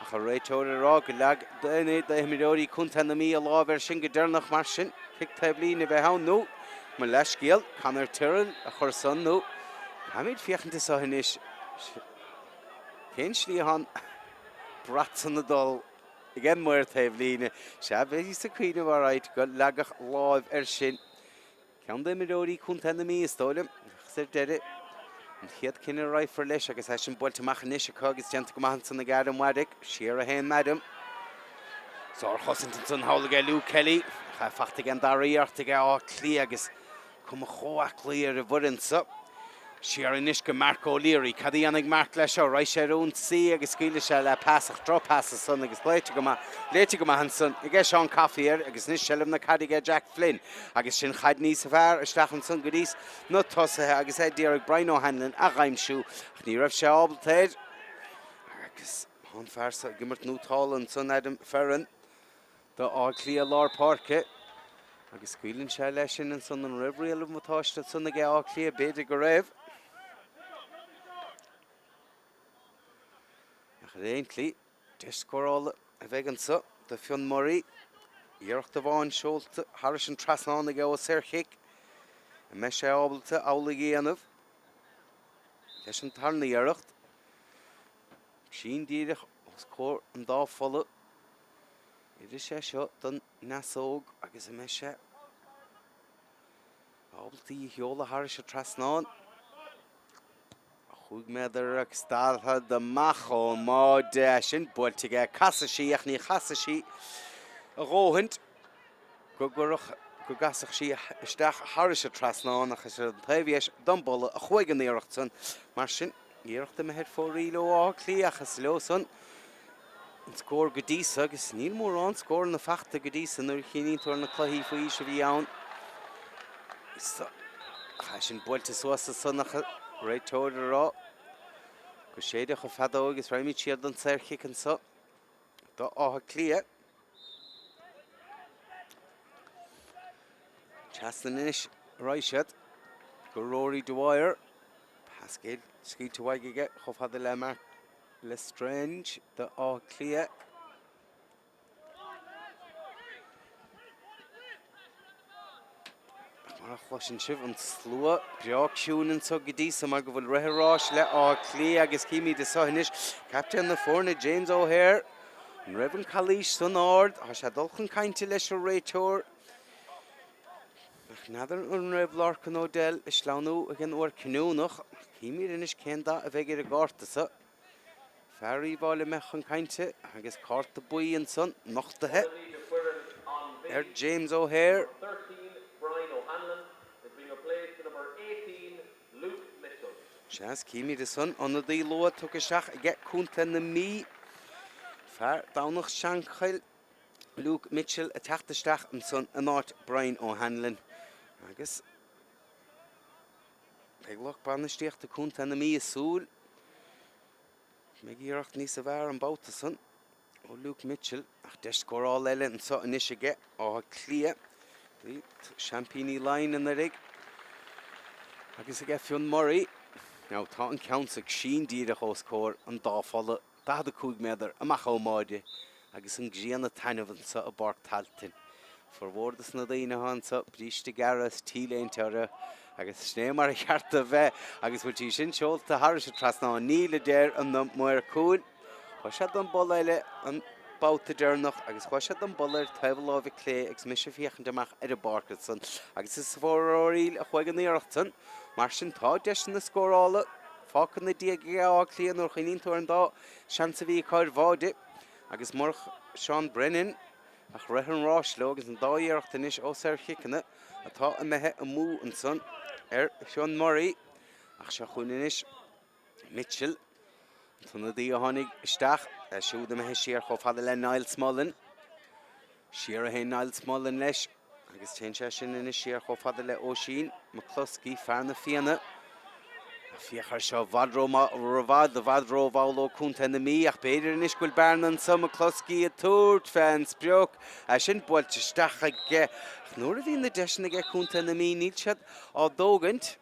Ach an réiteoir ag rá go leag duine d'imreoirí Contae na Mí a lámh air sin go deireanach mar sin cic taobhlíne a bheith ann nó, mo leathscéal, Conor Tyrrell a chuir san nó caithfimid féachaint anseo anois cén slí atá an brat san ag dul ag an maor taobhlíne. Sea, bhíos ag cuimhneamh alright go leagadh láimh air sin. Ceann d'imreoirí Contae na Mí, is dóigh liom, agus ar deireadh, an chéad cinneadh a raghfar leis agus é sin buailte amach anois acu agus déanta go maith ansan ag Adam Waddick. Siar a théann Adam. Sárchosaint ansan thall aige Luke Kelly. Ach é fachta aige an dara iarracht aige Áth Cliath agus Cuma chomh aclaí ar an bhfoireann seo. Siar anois go Mark O'Leary. Cad a dhéanfaidh Mark leis seo? Raghaidh sé ar ionsaí agus scaoilfidh sé le pas ach drochphas ansan agus léite go maith, léite go maith ansan aige Seán Coffey air agus anois seilbh na caide aige Jack Flynn agus sin chaid níos fearr isteach ansan go dtí na tosaithe agus é d'iarraidh Brian O'Hanlon a dh'aimsiú ach ní raibh sé ábalta air agus tá an fear seo ag imirt nótála ansan Adam Ferron. Do Áth Cliath lár páirce agus scaoileann sé leis sin ansan an raibh riail an bhuntáiste ansan aige Áth Cliath b'fhéidir go raibh. Ach ar aon tslí, deis scórála a bheidh anso do Fionn Murray. Iarracht amháin seolta thairis an trasnán aige ó saorchic. An mbeidh sé ábalta amhlaidh a dhéanamh leis an tarna iarracht? Sin díreach os comhair an dá pholla. Oirfidh sé seo don fheasóg agus an mbeidh sé ábalta í a sheoladh thairis an trasnán? 5 méadar agus 40 amach ón mbáide. É sin buailte aige. Casfaidh sí ach ní chasfaidh sí a dhóthaint go gcuirfeadh, go gcasfadh sí isteach thairis an trasnán ach is ar an taobh dheis don bpolla a chuaigh an iarracht san. Mar sin, iarracht imithe ar fóraoil ó Áth Cliath ach is leo san an scór go dtí so agus níl mórán scóranna fachta go dtí so nuair a chuimhníonn tú ar na cluichí faoi aois a bhí ann. Ach é sin buailte suas ansan ach an réiteoir ag rá go séideadh an feadóg agus raghaimid siar don saorchic anso do Áth Cliath. Trasna anois a raghaidh siad go Rory Dwyer. Pas scaoilte uaidh aige chomh fada le Mark Lestrange do Áth Cliath. Ach mar a chloiseann sibh an slua breá ciúin anseo go dtí so mar go bhfuil rith an ráis le Áth Cliath agus címid anseo anois captaen na foirne James O'Hare. An raibh an calaois san ard? Tá sé ag dul chun cainte leis an réiteoir. Ach n'fheadar an raibh Lorcan O'Dell ag sleamhnú ag an uair cinniúnach. Címid anois cén dath a bheidh ar an gcárta so. Fear Uíbh Fhailí imithe chun cainte agus cárta buí ansan nochtaithe ar James O'Hare. Sea, címid ansan ionadaí luath tugtha isteach aige Contae na Mí. Fear Domhnach Seanchaill Luke Mitchell ag teacht isteach ansan in áit Brian O'Hanlon agus beidh lucht bainistíochta Contae na Mí ag súil go mbeidh iarracht níosa bhfearr an babhta san ó Luke Mitchell ach deis scórála eile anseo anois aige Áth Cliath. Seaimpíní Laighean anuraidh agus aige Fionn Murray. Now tá an ceann sa sin díreach os comhair an dá pholla. 45 méadar amach ón mbáide agus an ghrian ag taitneamh anseo i bPáirc Tailteann. Formhór dos na daoine atá anseo, bríste gearra is T-léinte orthu agus sin é mar a cheart a bheith agus bhfuil sí sin seolta thairis an trasnán? Níl, a deir an maor cúil. Chuaigh sé don bpoll eile an babhta deireanach agus chuaigh sé don bpoll ar taobh a láimhe clé agus mise ag féachaint amach ar an bpáirc ansan agus is ar fóraoil a chuaigh an iarracht san. Mar sin tá deiseanna scórála fágtha ina diaidh ag Áth Cliath nuair a chuimhníonn tú ar an dá seans a bhí acu ar bháide agus murach Seán Brennan ach rith an ráis leo agus an dá iarracht anois ó saorchiceanna atá imithe amú ansan ar Fionn Murray ach seo chugainn anois Mitchell, an t-ionadaí a tháinig isteach, é siúd imithe siar chomh fada le Niall Smullen. Siar a théann Niall Smullen leis agus téann sé sin anois siar chomh fada le Oisín McCluskey, fear na Fianna. Féach air seo, i bhfad ró-, i bhfad rómhall ó Contae na Mí ach b'fhéidir anois go bhfuil bearna anseo, McCluskey ag tabhairt fén sprioc, é sin buailte isteach aige. Ach nuair a bhíonn na deiseanna aige Contae na Mí níl siad á dtógaint.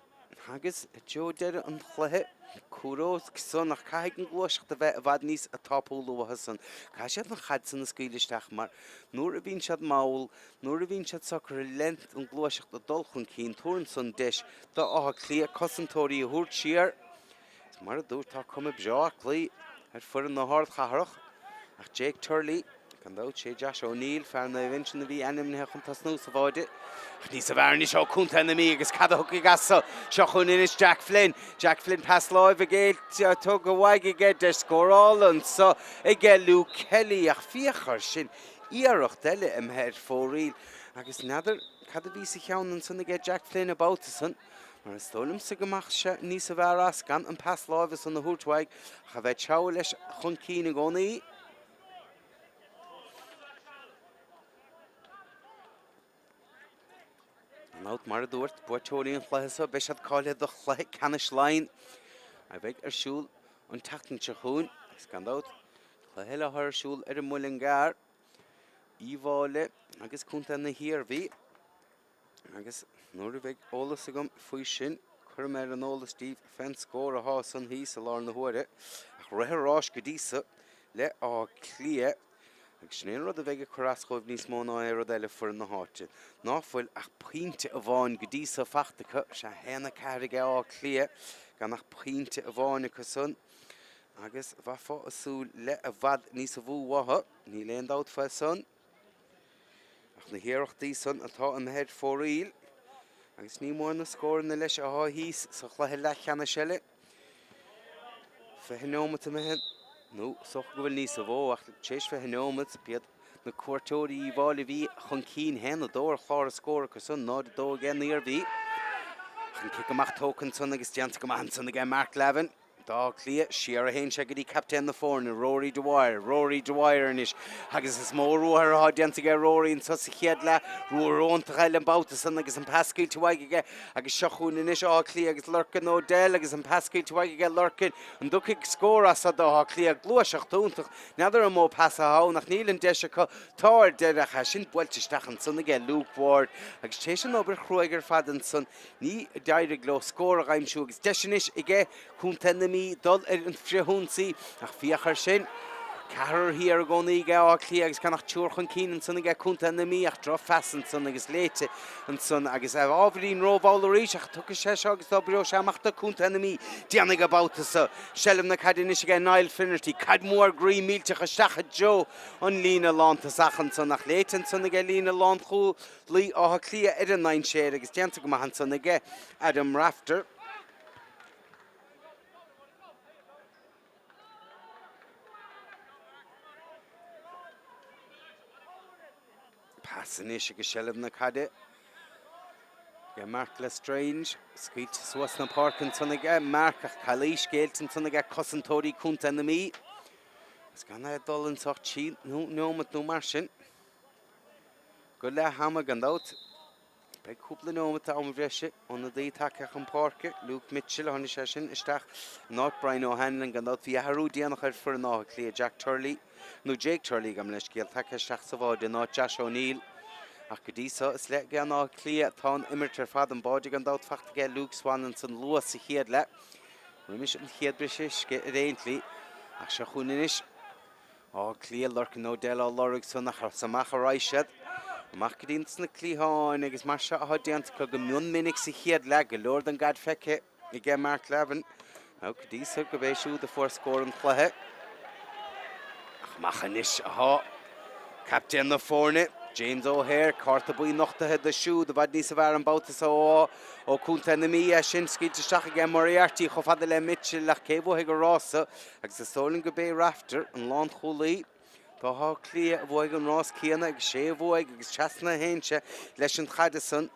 Agus i dtreo deireadh an chluiche, cuaróidh san ach caithfidh an ghluaiseacht a bheith i bhfad níos tapúla uathu san. Caithfidh siad an chaid san a scaoileadh isteach mar nuair a bhíonn siad mall, nuair a bhíonn siad socraithe le an gluaiseacht ag dul chun cinn, tabharann san deis d'Áth Cliath cosantóirí a thabhairt siar. Is mar a dúirt, tá cuma breá aclaí ar foireann na hardchathrach ach Jake Turley, gan dabht, sé Josh O'Neill, fear Naomh Uinseann a bhí ainmnithe chun tosnú sa bháide. Ach níos fearr anois ó Contae na Mí agus cad a thiocfaidh as so? Seo chugainn anois Jack Flynn. Jack Flynn pas láimhe géillte tugtha uaidh aige, deis scórála anso aige Luke Kelly ach féach air sin, iarracht eile imithe ar fóraoil agus n'fheadar cad a bhí sa cheann ansan aige Jack Flynn an babhta san. Mar is dóigh liomsa go mbeadh sé níos fearr as gan an pas láimhe san a thabhairt uaidh ach a bheith ag treabhadh leis chun cinn i gcónaí. Gan dabht, mar a dúirt, buaiteoirí an chluiche seo, beidh siad cáilithe do chluiche ceannais Laighean a bheidh ar siúl an tseachtain seo chugainn. Agus gan dabht, cluiche eile atá ar siúl ar an Muileann gCearr, Uíbh Fhailí agus Contae na hIarmhí. Agus nuair a bheidh eolas agam faoi sin, cuirfidh mé ar an eolas daoibh fén scór athá san thíos i láthair na huaire. Ach rith an ráis go dtí so le Áth Cliath, agus sin é an rud a bheidh ag cur as dhóibh níos mó ná aon rud eile, foireann na háite, ná fuil ach pointe amháin go dtí so fachta acu, sé 1-4 aige Áth Cliath, gan ach pointe amháin acu san, agus bheifeá ag súil le i bhfad níos mó uathu, níl aon dabht faoi san. Ach na hiarrachtaí san atá imithe ar fóraoil, agus ní mór na scóranna leis athá thíos sa chluiche leathcheannais eile. 20 neomat imithe, nó is dócha go bhfuil níos mó, ach tar éis 20 neomat, b'iad na cuairteoirí Uíbh Fhailí a bhí chun cinn, 1-2 ar chlár an scóir acu san, 0-2 ag an Iarmhí. Ach an cic amach tógtha ansan agus déanta go maith ansan aige Mark Lavin. D'Áth Cliath, siar a théann sé go dtí captaen na foirne, Rory Dwyer. Rory Dwyer anois agus is mó ruathar atá déanta aige Rory anseo sa chéad leath. Ruathar iontach eile an babhta san agus an pas scaoilte uaidh aige agus seo chugainn anois Áth Cliath agus Lorcan O'Dell agus an pas scaoilte uaidh aige Lorcan. An dtiocfaidh scór as seo d'Áth Cliath? Gluaiseacht iontach. N'fheadar an mó pas atá ann ach níl an deis acu. Tá ar deireadh ach é sin buailte isteach ansan aige Luke Ward agus tar éis an obair chruaidh ar fad ansan Ní d'éirigh leo scór a dh'aimsiú agus deis anois aige Contae na Mí dul ar an frithionsaí ach féach air sin, ceathrar thiar i gcónaí aige Áth Cliath agus gan ach triúr chun cinn ansan aige Contae na Mí ach drochphas ansan agus léite ansan agus ábhairín rómhall arís ach tiocfaidh sé seo agus oibreoidh sé amach do Contae na Mí. Déanfaidh an babhta seo. Seilbh na caide anois aige Niall Finnerty. Caid mhór groí millteach isteach i dtreo an líne lántosach ansan ach léite ansan aige líne lánchúil Luí Átha Cliath ar an ndainséar agus déanta go maith ansan aige Adam Rafter. Pas anois agus seilbh na caide ag Mark Lestrange. Scaoilte suas na páirce ansan aige Mark ach calaois géillte ansan aige cosantóirí Contae na Mí. Is gan é dul anso ach 3 neomat nó mar sin. Go leath ama gan dabht. Beidh cúpla neomat am bhreise ionadaí tagtha chun páirce. Luke Mitchell, tháinig sé sin isteach in áit Brian O'Hanlon gan dabht. Bhí athrú déanach ar foireann Átha Cliath, Jack Turley, nó Jake Turley gabh mo leithscéal, tagtha isteach sa bháide in áit Josh O'Neill. Ach go dtí so, is le Áth Cliath atá an imirt ar fad. An báide gan dabht fachta aige Luke Swan ansan luath sa chéad leath. Roimis an chéad briseadh uisce ar aon tslí. Ach seo chugainn anois. Áth Cliath, Lorcan O'Dell á lorg san ach is amach a raghaidh siad. Amach go dtí sna cliatháin agus mar seo atá déanta acu go mion minic sa chéad leath, go leor den gcaid feicthe aige Mark Lavin. Nó go dtí so gurb é siúd a fuair scór an chluiche. Ach amach anois athá captaen na foirne, James O'Hare, cárta buí nochtaithe do siúd i bhfad níos fearr an babhta so ó Contae na Mí, é sin scaoilte isteach aige Moriarty chomh fada le Mitchell ach cé bhuafaidh an rás so agus is dóigh liom go b'é Rafter an lánchúlaí d'Áth Cliath a bhuafaidh an rás céanna agus sé a bhuaigh agus trasna a théann sé leis an chaid san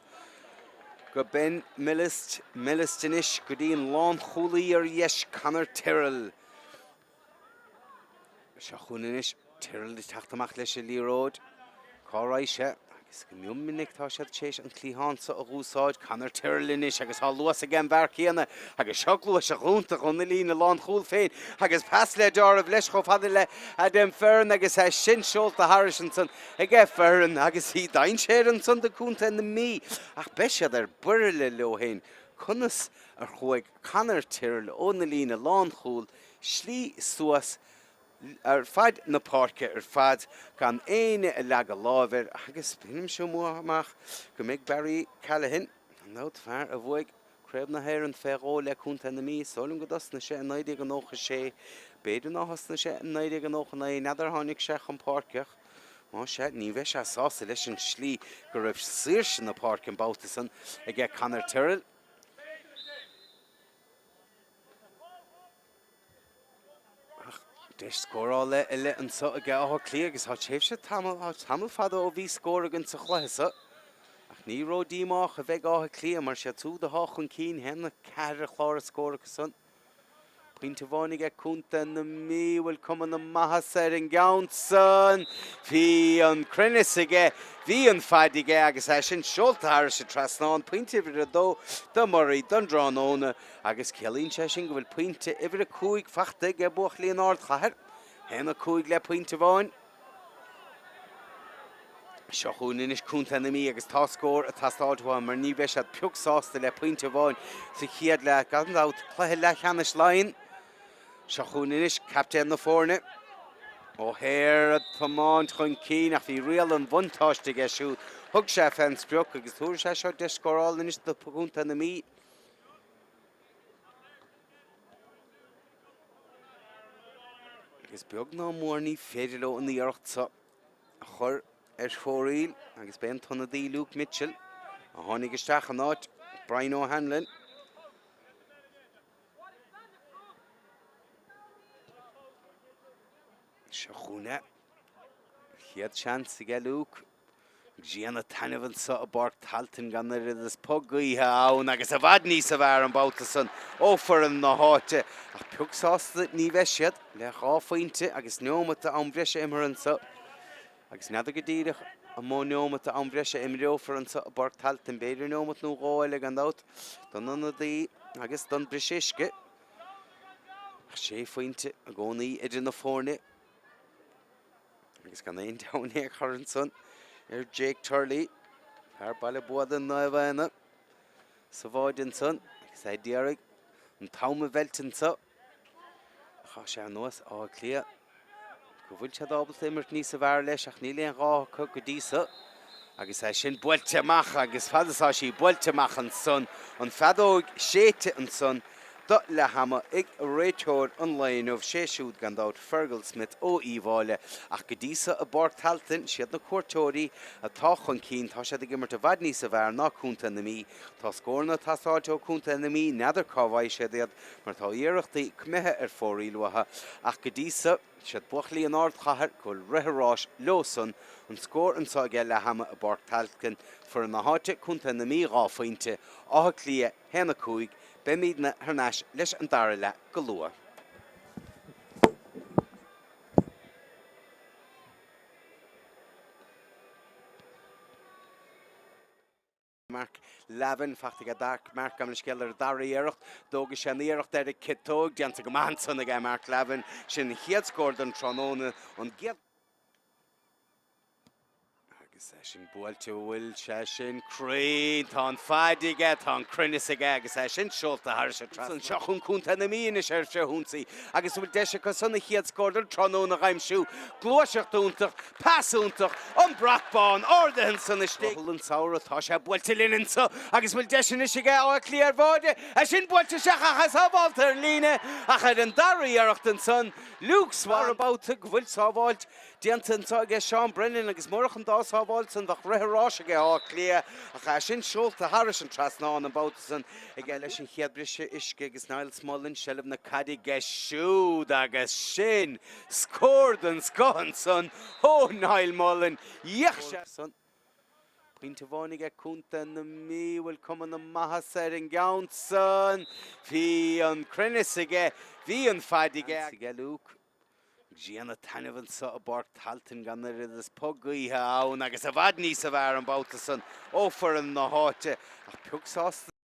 go Ben Millist, Millist anois go dtí an lánchúlaí ar dheis Conor Tyrrell. Seo chugainn anois Tyrrell ag teacht amach leis an liathróid. Cá raghaidh sé? Agus go mion minic tá siad tar éis an cliathán seo a dh'úsáid. Conor Tyrrell anois agus tá luas ag an bhfear céanna agus seo gluaiseacht iontach óna líne lánchúil féin agus pas le deáramh leis chomh fada le Adam Fearon agus é sin seolta thairis ansan aige Fearon agus bhí dainséar ansan do Contae na Mí ach beidh siad ar buile leo féin conas ar chuaigh Conor Tyrrell óna líne lánchúil slí suas ar fad na páirce ar fad gan éinne a leagadh láimh air agus bheinnse amuigh amach go mbeidh Barry Callaghan, an dabht, fear a bhuaigh Craobh na hÉireann fé dhó le Contae na Mí, is dóigh liom go dtosnaigh sé i 1996, b'fhéidir nár thosnaigh sé i 1999, n'fheadar ar tháinig sé chun páirce ach más ea ní bheidh sé sásta leis an slí go raibh saoirse na páirce an babhta san aige Conor Tyrrell. Ach deis scórála eile anseo ag Áth Cliath agus tá tréimhse tamall, tá tamall fada ó bhí scór againn sa chluiche seo. Ach ní ró-díomách a bheidh Áth Cliath mar siad siúd atá chun cinn, 1-4 ar chlár a scór acu san. Pointe amháin aige Contae na Mí, bhfuil cuma na maitheasa ar an gceann san. Bhí an cruinneas aige, bhí an faid aige agus é sin seolta thairis an trasnán. Pointe uimhir a dó do Murray don dtráthnóna. Agus ciallaíonn sé sin go bhfuil pointe uimhir a 5 fachta aige buachaillí an Ardchathair. 1-5 le pointe amháin. Seo chugainn anois Contae na Mí agus tá scór ag teastáilt uathu mar ní bheidh siad pioc sásta le pointe amháin sa chéad leath. Gan dabht, cluiche leathcheannais Laighean. Seo chugainn anois captaen na foirne. O'Hare ag tiomáint chun cinn ach bhí riail an bhuntáiste aige siúd. Thug sé fén sprioc agus tabharfaidh sé seo deis scórála anois do Chontae na Mí. Agus beag ná mór ní féidir leo an iarracht seo a chur ar fóraoil agus b'é an t-ionadaí Luke Mitchell a tháinig isteach in áit Brian O'Hanlon. Seo chugainn é. Chéad seans aige Luke. Grian ag taitneamh anso i bPáirc Tailteann gan oiread is puth gaoithe ann agus i bhfad níosa bhfearr an babhta san ó foireann na háite. Ach pioc sásta ní bheidh siad le dhá phointe agus neomat am bhreise imeartha anso. Agus n'fheadar go díreach an mó neomat am bhreise a imreofar anso i bPáirc Tailteann. B'fhéidir neomat nó dhó eile gan dabht don ionadaí agus don briseadh uisce. Ach sé phointe i gcónaí idir na foirne. Agus gan aon deabhadh in aon chor ansan ar Jake Turley, fear Baile Buada Naomh Éanna sa bháide ansan agus é d'iarraidh an t-am a mheilt anso. Chaith sé anuas Áth Cliath go bhfuil siad ábalta imirt níosa bhfearr leis ach níl aon ghá acu go dtí so. Agus é sin buailte amach agus fad is tá sí buailte amach ansan, an feadóig séidte ansan do leath ama ag réiteoir an lae inniu, sé siúd gan dabht Fergal Smith ó Uíbh Fháile. Ach go dtí so i bPáirc Tailteann, siad na cuairteoirí atá chun cinn, tá siad ag imirt i bhfad níosa bhfearr ná Contae na Mí. Tá scóranna ag teastáilt ó Contae na Mí, n'fheadar cá bhfaighidh siad iad mar tá iarrachtaí coimithe ar fóraoil uathu ach go dtí so, Siad buachaillí an ardchathair go bhfuil rith an ráis leo san, an scór anseo ag leath ama i bPáirc Tailteann, foireann na háite, Contae na Mí 2 phointe, Áth Cliath 1, 5, beimidne thar n-ais leis an dara leath go luath. Mark Lavin, fachta aige Dark Mark gabh mo leithscéal ar an dara iarracht. D'fhógair sé an iarracht ar an ciotóg. Déanta go maith ansan aige Mark Lavin. Sin an chéad scór don tráthnóna. An gcéad. Agus é sin buailte, bhfuil sé sin cruinn? Tá an faid aige, tá an cruinneas aige agus é sin seolta thairis an trasnán. Seo chugainn Contae na Mí anois ar frithionsaí agus an bhfuil deis acu san a chéad scór don tráthnóna a aimsiú. Gluaiseacht iontach, pas iontach, an brat bán ardaithe ansan istigh. Brothall an samhradh, tá sé buailte linn anso agus an bhfuil deis anois aige Áth Cliath ar bháide? É sin buailte isteach ach é sábhálta ar an líne ach ar an dara iarracht ansan, Luke Swan. Babhta go bhfuil sábháilt Déanta anso aige Seán Brennan agus murach an dá sábháil san bheadh rith an ráis aige Áth Cliath ach é sin seolta thairis an trasnán an babhta san aige leis an chéad briseadh uisce agus Niall Smullen seilbh na caide aige siúd agus sin scór den scoth ansan ó Niall Mullen. D'fhéach sé san. Pointe amháin aige Contae na Mí, bhfuil cuma na maitheasa ar an gceann san. Bhí an cruinneas aige, bhí an faid aige. Aige Luke. Grian ag taitneamh anso i bPáirc Tailteann gan oiread is puth gaoithe ann agus i bhfad níosa bhfearr an babhta san ó foireann na háite ach pioc sásta.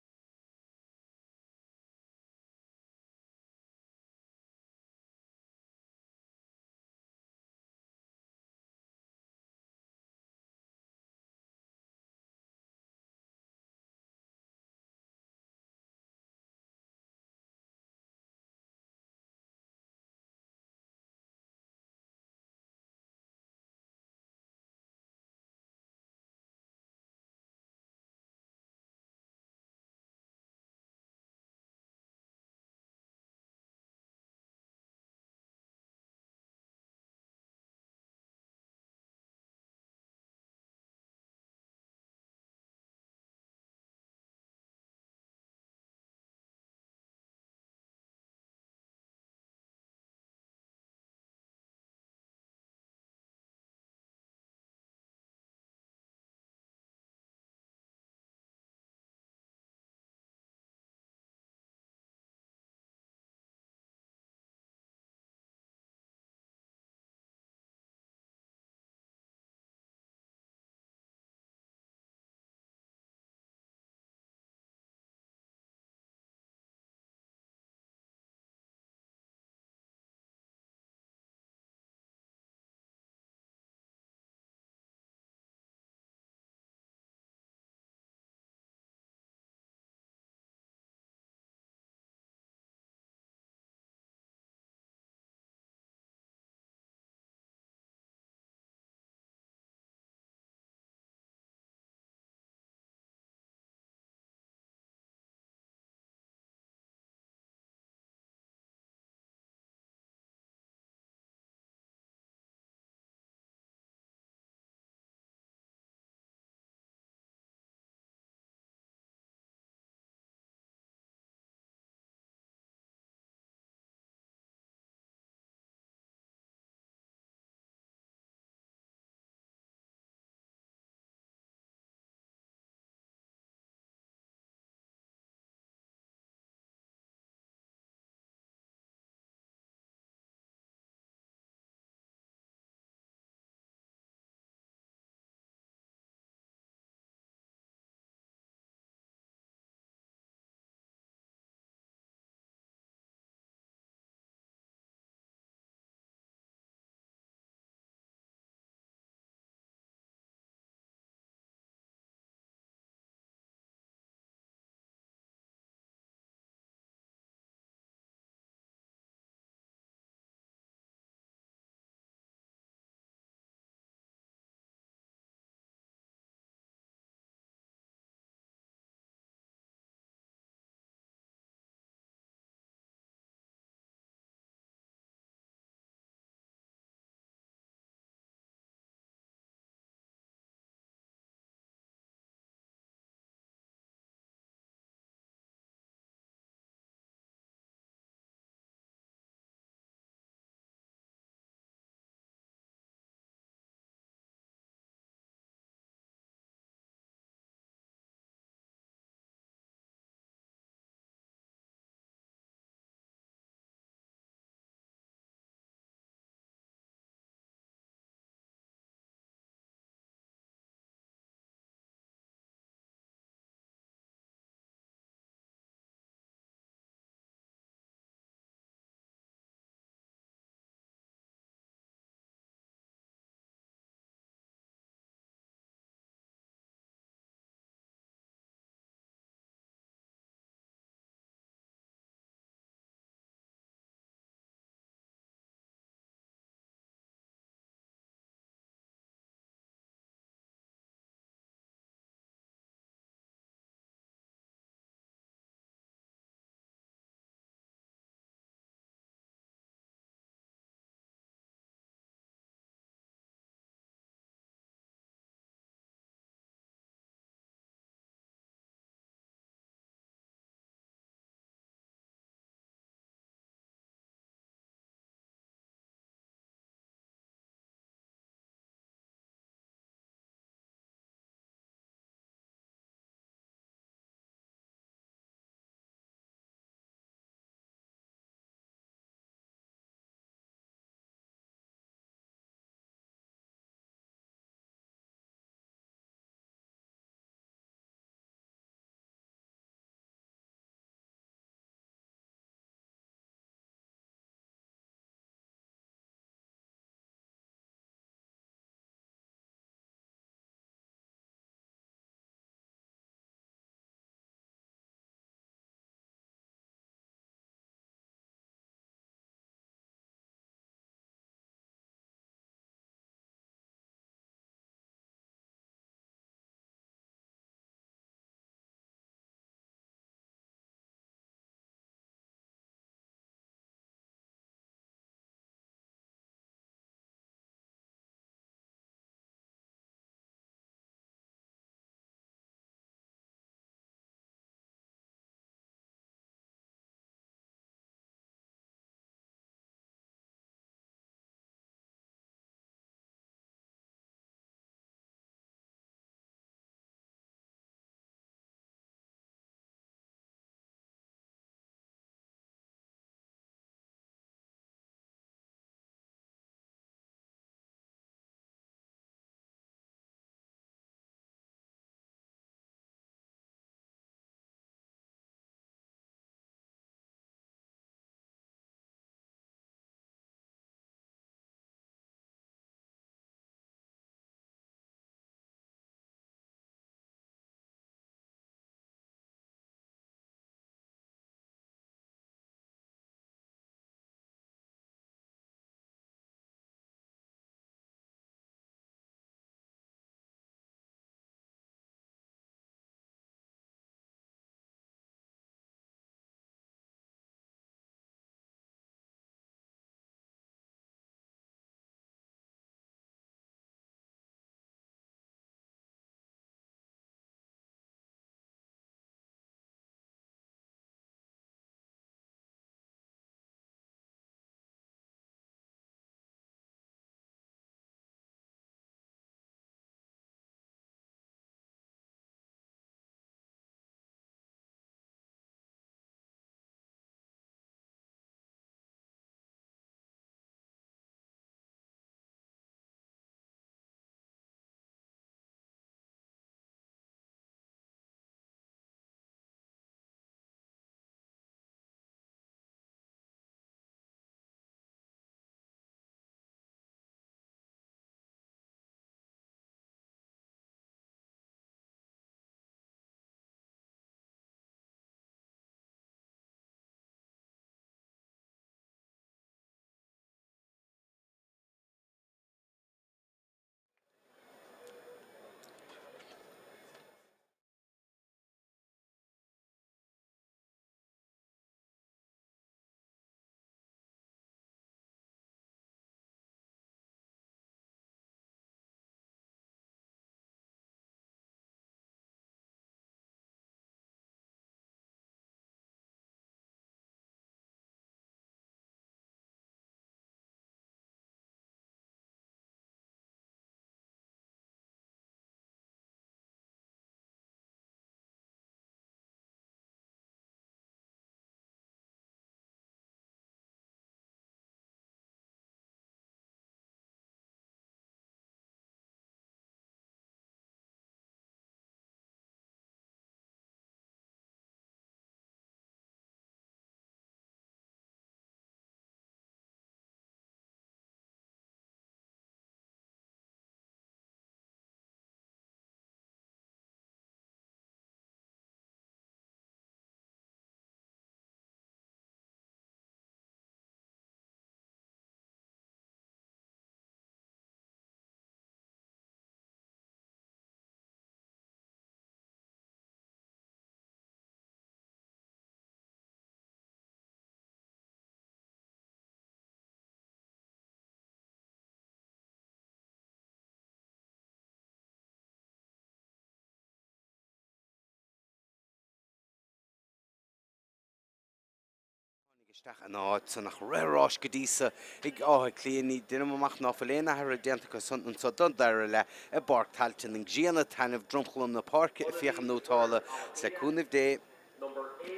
Isteach ina áit san ach rith ar ais go dtí so ag Áth Cliath. Ní deinim amach ná fuil aon athruithe déanta acu san anso don dara leath i bPáirc Tailteann. An ghrian ag taitneamh dromchla na páirce ag fiacha nótála is le cúnamh Dé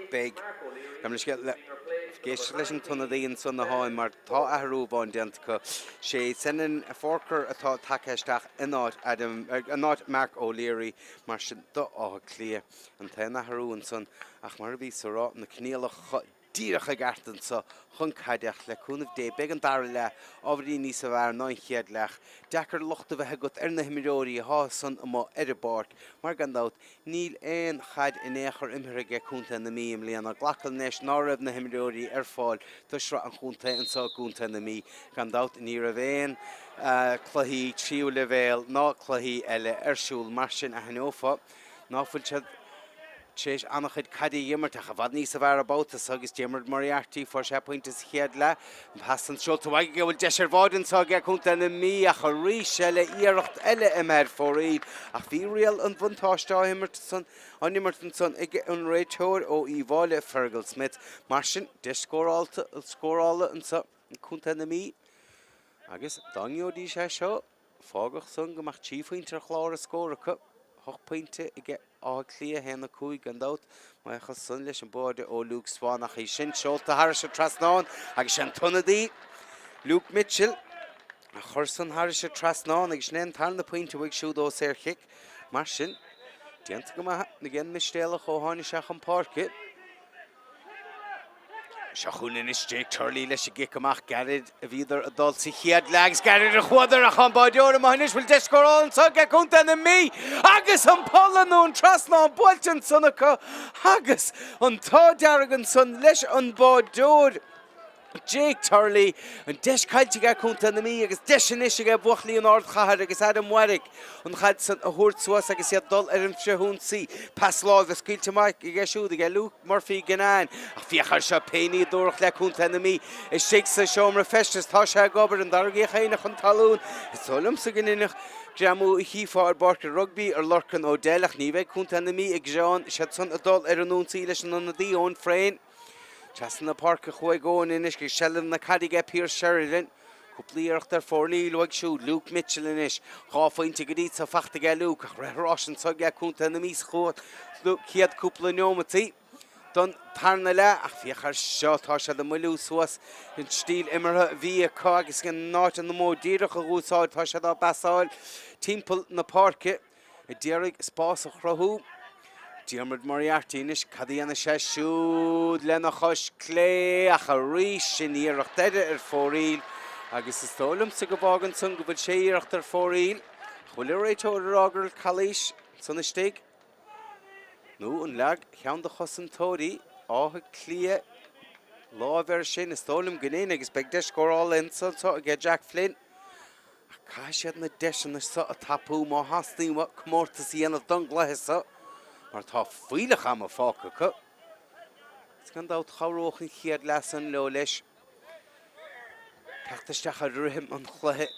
beidh Gabh mo leithscéal le ag éisteacht leis an t-ionadaí ansan atháim mar tá athrú amháin déanta acu. Sé Senan Forker atá tagtha isteach in áit Adam, in áit Mark O'Leary mar sin do Áth Cliath. An t-aon athrú ansan ach mar a bhíos a rá na coinníollacha díreach i gceart anso chun caide ach le cúnamh Dé beidh an dara leath ábhairín níos fearr ná an chéad leath. Deacair locht a bheith agat ar na himreoirí athá ansan amuigh ar an bpáirc mar gan dabht níl aon chaid in aon chor imeartha aige Contae na Mí i mbliana. Glacaim leis ná raibh na himreoirí ar fáil do Shraith an Chontae anso i gContae na Mí. Gan dabht ní raibh aon cluichí tríú leibhéal ná cluichí eile ar siúl mar sin aithneofá ná fuil siad tar éis an-chuid caide a dh'imirt ach i bhfad níosa bhfearr an babhta so agus Diarmuid Moriarty, fuair sé pointe sa chéad leath. An pas san seolta uaidh aige, bhfuil deis ar bháide anso aige Contae na Mí ach arís eile iarracht eile imithe ar fóraoil ach bhí riail an bhuntáiste á imirt ansan á n-imirt ansan ag an réiteoir ó Uíbh Fhailí, Fergal Smith. Mar sin, deis scórálta scórála anso ag Contae na Mí agus dá ngeobhaidís é seo, Fágfadh san go mbeadh 3 phointe ar chlár a scór acu, 8 pointe aige Áth Cliath, 1, 5 gan dabht. Buíochas san leis an báide ó Luke Swan ach í sin seolta thairis an trasnán agus sé an t-ionadaí Luke Mitchell a chuir san thairis an trasnán agus sin é an tarna pointe uaidh siúd ó saorchic. Mar sin, déanta go maith ag an Mistéalach ó tháinig sé chun páirce. Seo chugainn anois Jake Turley leis an gcic amach gairid a bhíodar ag dul sa chéad leath agus gairid a chuadar ach an báideoir amuigh anois bhfuil deis scórála anso aige Contae na Mí agus an polla nó an trasnán buailte ansan acu agus an t-ádh dearg ansan leis an báideoir Jake Turley. An deis caillte aige Contae na Mí agus deis anois aige buachaillí an Ardchathair agus Adam Warwick an chaid san a thabhairt suas agus iad dul ar an frithionsaí. Pas láimhe scaoilte amach aige siúd aige Luke Murphy Guinane. Ach féach air seo pé ní a dúradh le Contae na Mí istigh sa seomra feistis tá sé ag obair an dtarraingíodh éinne chun talún. Is dóigh liomsa go ndéanfadh greamú a chífeá ar bpáirc rugbaí ar Lorcan O'Dell ach ní bheidh Contae na Mí ag gearán siad san ag dul ar an ionsaí leis an ionadaí Eoin Frayne. Trasna na páirce a chuaigh Eoin anois agus seilbh na caide aige Pearse Sheridan. Cúpla iarracht ar fóraoil uaidh siúd. Luke Mitchell anois. 2 phointe go dtí so fachta aige Luke ach rith ar ais anso aige Contae na Mí sa chéad cúpla neomataí don tarna leath ach féach air seo, tá siad ag moilliú suas an stíl imeartha a bhí acu agus in áit an modh díreach a dh'úsáid tá siad á bpasáil timpeall na páirce. A d'iarraidh spás a chruthú. Diarmuid Moriarty anois, cad a dhéanfaidh sé siúd lena chois clé ach arís sin iarracht eile ar fóraoil agus is dóigh liomsa go bhfágann san go bhfuil sé iarracht ar fóraoil. Ach bhfuil an réiteoir ag rá go raibh calaois ansan istigh? Nó an leag ceann de chosantóirí Átha Cliath láimh air sin? Is dóigh liom go ndéan agus beidh deis scórála anso aige Jack Flynn. Ach caithfidh siad na deiseanna seo a tapú má theastaíonn uathu comórtas a dhéanamh don gcluiche seo mar tá fuílleach ama fágtha acu. Is gan dabht chabhródh an chéad leath san leo leis teacht isteach ar rithim an chluiche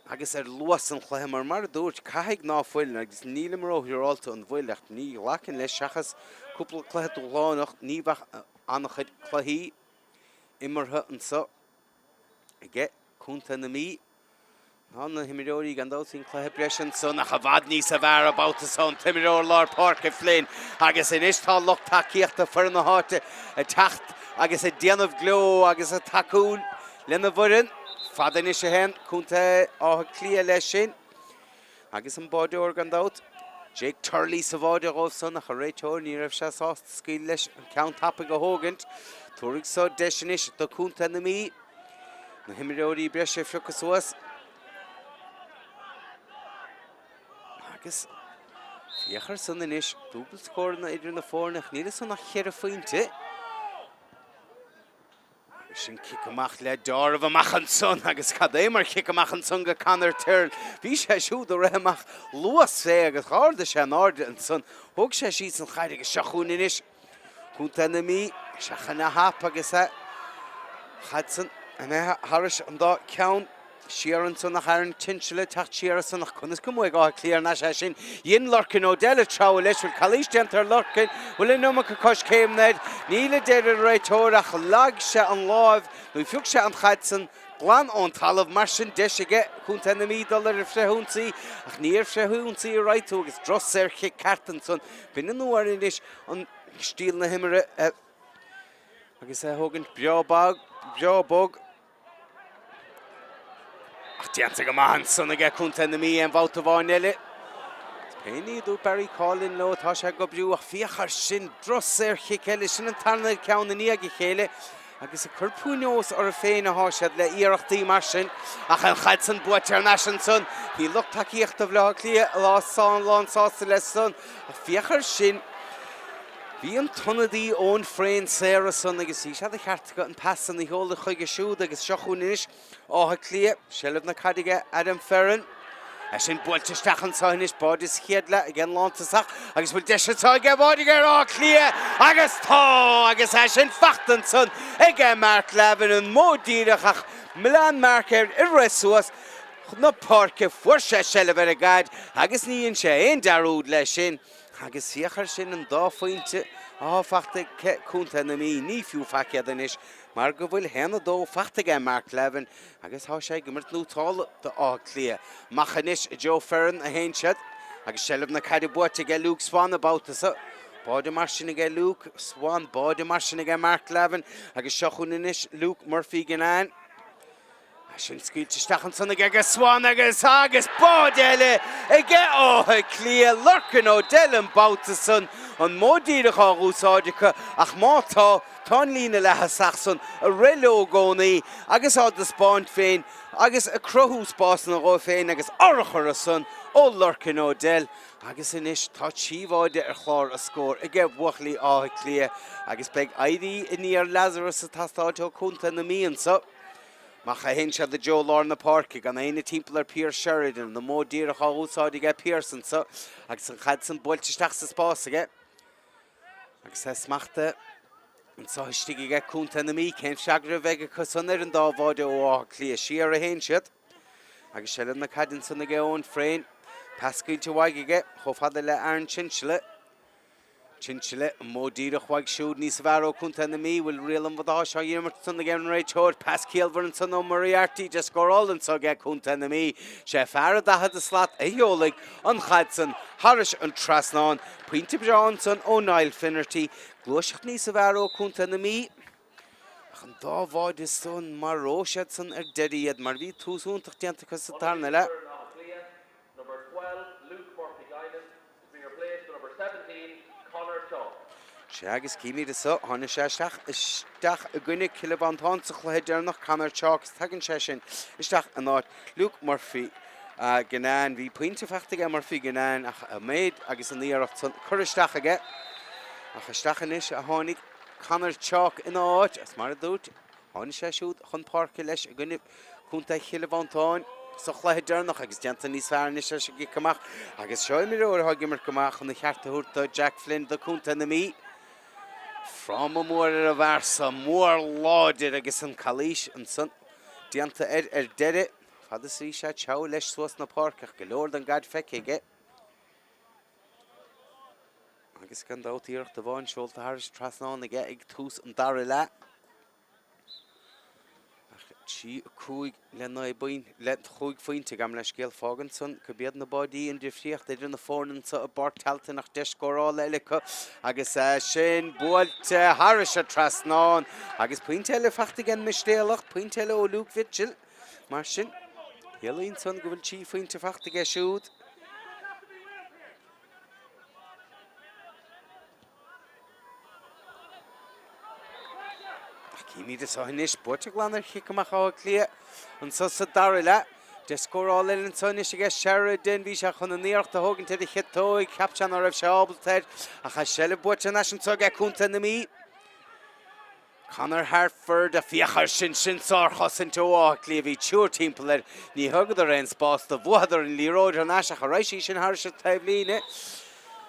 agus ar luas an chluiche mar mar a dúirt, caithfidh ná fuil, agus nílim róshiúrálta an bhfuil ach ní ghlacfainn leis seachas cúpla cluiche dúshlánach, ní bheadh an-chuid cluichí imeartha anso. aige Contae na Mí. Tá na himreoirí gan dabht faoin cluiche breise ansan ach i bhfad níosa bhfearr an babhta so an t-imreoir lár páirce Flynn agus anois tá lucht tacaíochta foireann na háite ag teacht agus ag déanamh gleo agus ag tacú lena bhfoireann. Fada anois a théann Contae Átha Cliath leis sin. Agus an báideoir gan dabht, Jake Turley sa bháide dhóibh san ach an réiteoir ní raibh sé sásta scaoileadh leis an ceann tapaidh a thógaint. Tabharfaidh so deis anois do Contae na Mí na himreoirí breise a phiocadh suas. Agus féach ar san anois, dúbailt scóranna idir na foirne ach níl ansan ach cheithre phointe. Sin cic amach le deáramh amach ansan agus cad é mar chic amach ansan go Conor Tyrrell. Bhí sé siúd ag rith amach luas fé agus dh'ardaigh sé in airde ansan. Thóg sé síos an chaid agus seo chugainn anois Contae na Mí. Seachain a thap agus a chaid san imithe thairis an dá ceann. Siar ansan ach Aaron Chinchilla ag teacht siar as san ach conas go mbuafaidh Áth Cliath thar n-ais é sin? Dhein Lorcan O'Dell a treabhadh leis. Bhfuil calaois déanta ar Lorcan? Bhfuil an iomarca coiscéimeanna air? Níl a deir an réiteoir ach leag sé an láimh nó phioc sé an chaid san glan ón talamh. Mar sin deis aige Contae na Mí dul ar an frithionsaí ach ní ar frithionsaí a raghaidh tú agus droch saorchic ceart ansan. B'in an uair anois an stíl na himeartha agus é a thógaint breá bog, breá bog. Ach déanta go maith ansan aige Contae na Mí aon bhabhta amháin eile. Is pé ní a dúirt Barry Coughlan leo, tá sé ag oibriú ach féach air sin, droch saorchic eile, sin an tarna ceann i ndiaidh a chéile agus ag cur pionós orthu féin atá siad le iarrachtaí mar sin. Ach an chaid san buaite thar n-ais ansan, níl lucht tacaíochta Bhaile Átha Cliath lán sásta leis san ach féach air sin. Bhí an t-ionadaí Eoin Frayne saor ansan agus bhí sé de cheart acu an pas san a sheoladh chuige siúd agus seo chugainn anois Áth Cliath, seilbh na caide aige Adam Fearon. É sin buailte isteach anseo anois, báide sa chéad leath ag an lántosach agus bhfuil deis anseo aige báide ag Áth Cliath agus tá agus é sin fachta ansan aige Mark Lavin an modh díreach ach milleán Mark air ag rith suas na páirce fuair sé seilbh ar an gcaid agus ní dhein sé aon dearúd leis sin. Agus féach air sin, an dá phointe atá fachta ag contae na Mí, ní fiú faic iad anois mar go bhfuil 1-2 fachta aige Mark Lavin agus tá sé ag imirt nótála do Áth Cliath. Amach anois i dtreo Ferron a théann siad agus seilbh na caide buaite aige Luke Swan an babhta seo. Báide mar sin aige Luke Swan, báide mar sin aige Mark Lavin agus seo chugainn anois Luke Murphy Ginnane. Sin scaoilte isteach ansan aige Swan agus agus báide eile aige Áth Cliath, Lorcan O'Dell an babhta san, an modh díreach á úsáid acu ach má tá, tá an líne leath-thosach san ag rith leo i gcónaí agus á dtaispeáint féin agus ag cruthú spásanna dhóibh féin agus urchar ansan ó Lorcan O'Dell agus anois tá 3 bháide ar chlár a scóir aige buachaillí Átha Cliath agus beidh éirí aniar Lazarus ag teastáilt ó Contae na Mí anso. Amach a théann siad i dtreo lár na páirce, gan éinne timpeall ar Pearse Sheridan, an modh díreach á úsáid aige Pearse anso agus an chaid san buailte isteach sa spás aige. Agus é smachtaithe anso istigh aige Contae na Mí. Cén freagra a bheidh acu san ar an dá bháide ó Áth Cliath? Siar a théann siad agus seilbh na caide ansan aige Eoin Frayne. Pas scaoilte uaidh aige chomh fada le Aaron Chinchilla. Chinchilla, an modh díreach uaidh siúd níos fearr ó Contae na Mí, bhfuil riail an bhuntáiste á imirt ansan ag an réiteoir. Pas ciallmhar ansan ó Moriarty, deis scórála anso aige Contae na Mí. Sé fear a 40 slat a sheolfaidh an chaid san thairis an trasnán. Pointe breá ansan ó Niall Finnerty. Gluaiseacht níos fearr ó Contae na Mí. Ach an dá bháide san, maróidh siad san ar deireadh iad mar bhí tús iontach déanta acu sa tarna leath. Number 12, Luke Murphy Guinan is being replaced by number 17, Conor Chalk. Sea, agus címid anso, tháinig sé isteach, isteach i gcoinne Cill Mhantáin sa chluiche deireanach, Conor Chalk, agus tagann sé sin isteach in áit Luke Murphy Guinane. Bhí pointe fachta aige Murphy Guinane ach an méid agus an iarracht san curtha isteach aige. Ach isteach anois a tháinig Conor Chalk ina áit, agus mar a dúirt, Tháinig sé siúd chun páirce leis i gcoinne Contae Chill Mhantáin sa chluiche deireanach agus déanta níos fearr anois leis an gcic amach agus seo imreoir atá ag imirt go maith chun a cheart a thabhairt do Jack Flynn do Contae na Mí. Fráma mór ar an bhfear so, mór láidir agus an calaois ansan déanta air ar deireadh. Fad is a bhí sé ag treabhadh leis suas na páirce ach go leor den gcaid feicthe aige. Agus gan dabht iarracht amháin seolta thairis an trasnán aige ag tús an dara leath. Ach 3, 5 le 9 bpointe, le 5 phointe gabh mo leithscéal. Fágann san gurb iad na báidí an difríocht idir na foirne anseo i bPáirc Tailteann ach deis scórála eile acu agus é sin buailte thairis an trasnán agus pointe eile fachta ag an Mistéalach, pointe eile ó Luke Mitchell. Mar sin, ciallaíonn san go bhfuil 3 phointe fachta aige siúd. Ach címid anseo anois, buaite glan ar chic amach Átha Cliath anseo sa dara leath. Deis scórála eile anseo anois aige Sheridan. Bhí sé chun an iarracht a thógaint ar a chiotóig. Cheap sé ná raibh sé ábalta air. Ach an seilbh buaite anois anseo aige Contae na Mí. Conor Harford, féach air sin, sin sárchosaint ó Áth Cliath, bhí triúr timpeall air, ní thugadar aon spás dó, bhuadar an liathróid thar n-ais ach ar raghaidh sí sin thairis an taobhlíne.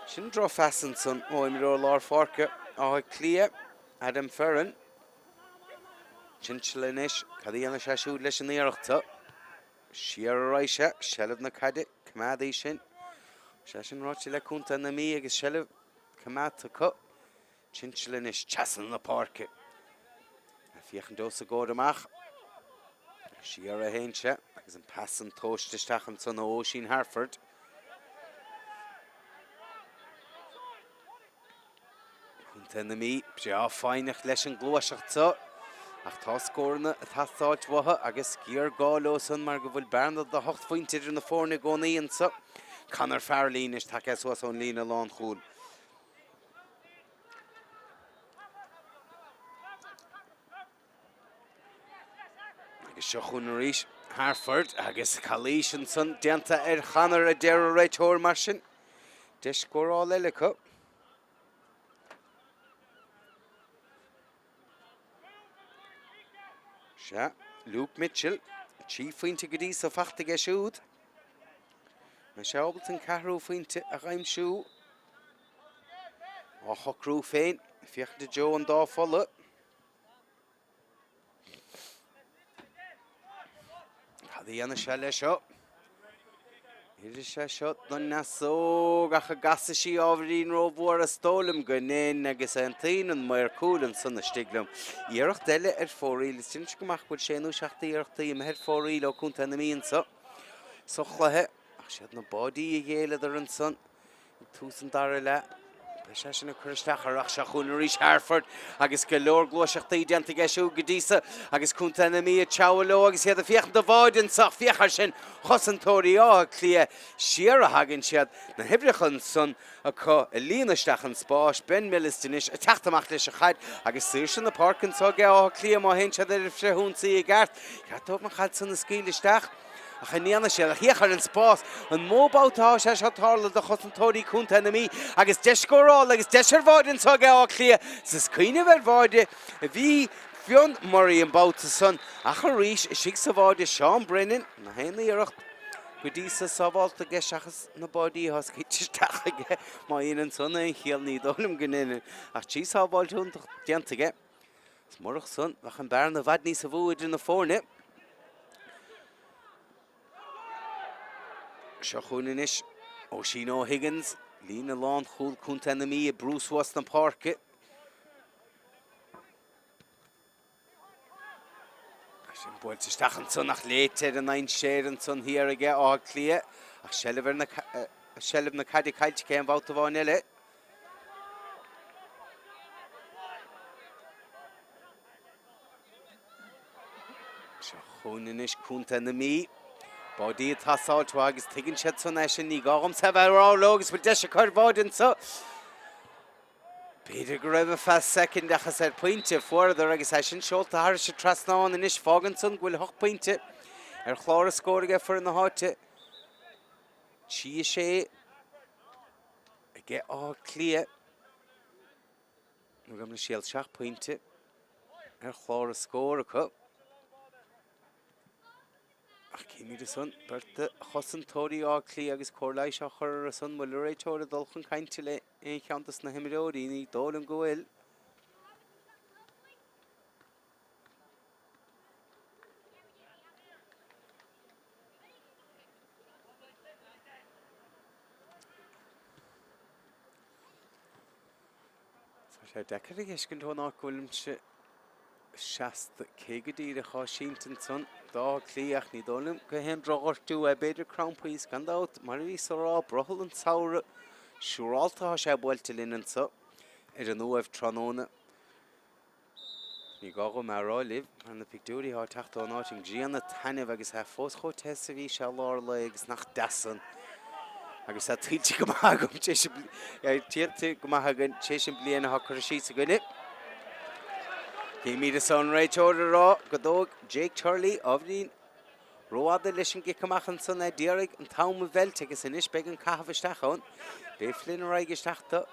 Sin drochphas ansan ó imreoir lár pháirce Átha Cliath, Adam Ferron. Chinchilla anois, cad a dhéanfaidh sé siúd leis an iarracht seo? Siar ar aghaidh sé, seilbh na caide, coimeád í sin. Sé sin ráite le Contae na Mí agus seilbh coimeádta acu. Chinchilla anois trasna na páirce. Ag féachaint os a gcomhair amach. Siar a théann sé agus an pas san tomhaiste isteach ansan ó Oisín Harford. Contae na Mí breá foighneach leis an gluaiseacht seo ach tá scóranna ag teastáilt uathu agus géarghá leo san mar go bhfuil bearna de hocht phointe idir na foirne i gcónaí anseo. Conor Farrelly anois tagtha suas ón líne lánchúil. Agus seo chugainn arís Harford agus calaois ansan déanta ar Chonor a deir an réiteoir mar sin. Deis scórála eile acu. Sea, Luke Mitchell, 3 phointe go dtí so fachta aige siúd. Beidh sé ábalta an ceathrú phointe a dh'aimsiú. Á shocrú féin, féachaint i dtreo an dá pholla. Cad a dhéanfaidh sé leis seo? Oirfidh sé seo don fheasóg ach an gcasfaidh sí ábhairín rómhór is dóigh liom go ndéan agus aontaíonn an maor cúil ansan istigh liom. Iarracht eile ar fóraoil. Is cinnte go maith go bhfuil sé nó seacht d'iarrachtaí imithe ar fóraoil ó Contae na Mí anso sa chluiche ach siad na báidí a ghéilleadar ansan. Ag tús an dara leath, beidh sé sin ag cur isteach air ach seo chugainn arís Harford agus go leor gluaiseachtaí déanta aige siúd go dtí so agus Contae na Mí ag treabhadh leo agus iad ag féachaint do bháide anso. Féach air sin, chosantóirí Átha Cliath siar a thagann siad, na huimhreacha ansan acu ag líonadh isteach an spáis. Ben Millist anois ag teacht amach leis an chaid agus saoirse na páirce anso ag Áth Cliath má théann siad ar an frithionsaí i gceart. Ceart dóibh an chaid san a scaoileadh isteach. Ach an ndéanfaidh siad? Ach féach ar an spás. An mó babhta atá sé seo tarla do chosantóirí Contae na Mí agus deis scórála agus deis ar bháide anseo ag Áth Cliath. Is ag cuimhneamh ar bháide a bhí Fionn Murray an babhta san ach arís istigh sa bháide Seán Brennan, na haon iarracht go dtí so sábhálta aige seachas na báidí atá scaoilte isteach aige. Má dhéanann san aon chiall ní dóigh liom go ndéanann ach trí sábháilt iontach déanta aige. Is murach san, bheadh an bearna i bhfad níos mó idir na foirne. Seo chugainn anois Oisín O'Higgins, líne lánchúil Contae na Mí ag brú suas na páirce. Sin buailte isteach ansan ach léite ar an ndainséar ansan thiar aige Áth Cliath ach seilbh ar na seilbh na caide caillte acu aon bhabhta amháin eile. Seo chugainn anois Contae na Mí. Báidí ag teastáilt uathu agus tuigeann siad san é sin. Ní gá dhomsa a bheith ag rá leo agus bhfuil deis acu ar bháide anseo. B'fhéidir go raibh ar feadh soicind ach is ar pointe a fuaireadar agus é sin seolta thairis an trasnán anois. Fágann san go bhfuil hocht bpointe ar chlár an scóir aige foireann na háite. 3 6 aige Áth Cliath. Nó gabh mo leithscéal 7 pointe ar chlár an scóir acu. Ach címid ansan beirt de chosantóirí Átha Cliath agus cóir leighis á chur orthu san. Bhfuil an réiteoir ag dul chun cainte le aon cheann dos na himreoirí? Ní dóigh liom go bhfuil. Tá sé deacair a fheiscint ón áit go bhfuilimse seasta cé go díreach á sínte ansan d'Áth Cliath ach ní dóigh liom go haon drochghortú é, b'fhéidir crampaí is gan dabht mar a bhíos a rá brothall an tsamhraidh siúrálta atá sé buailte linn anso ar an Uaimh tráthnóna. Ní gá dhom a rá libh, mar na pictiúirí atá ag teacht ón áit, an ghrian ag taitneamh agus é fós chomh te is a bhí sé i lár lae agus nach deas san agus é tuillte go maith agam tuillte go maith againn tar éis an bliain atá curtha síos againne. Címid ansan an réiteoir ag rá go dtóg Jake Turley ábhairín rófhada leis an gcic amach ansan é d'iarraidh an t-am a mheilt agus anois beidh an caitheamh isteach ann. Beidh Flynn ar aghaidh isteach do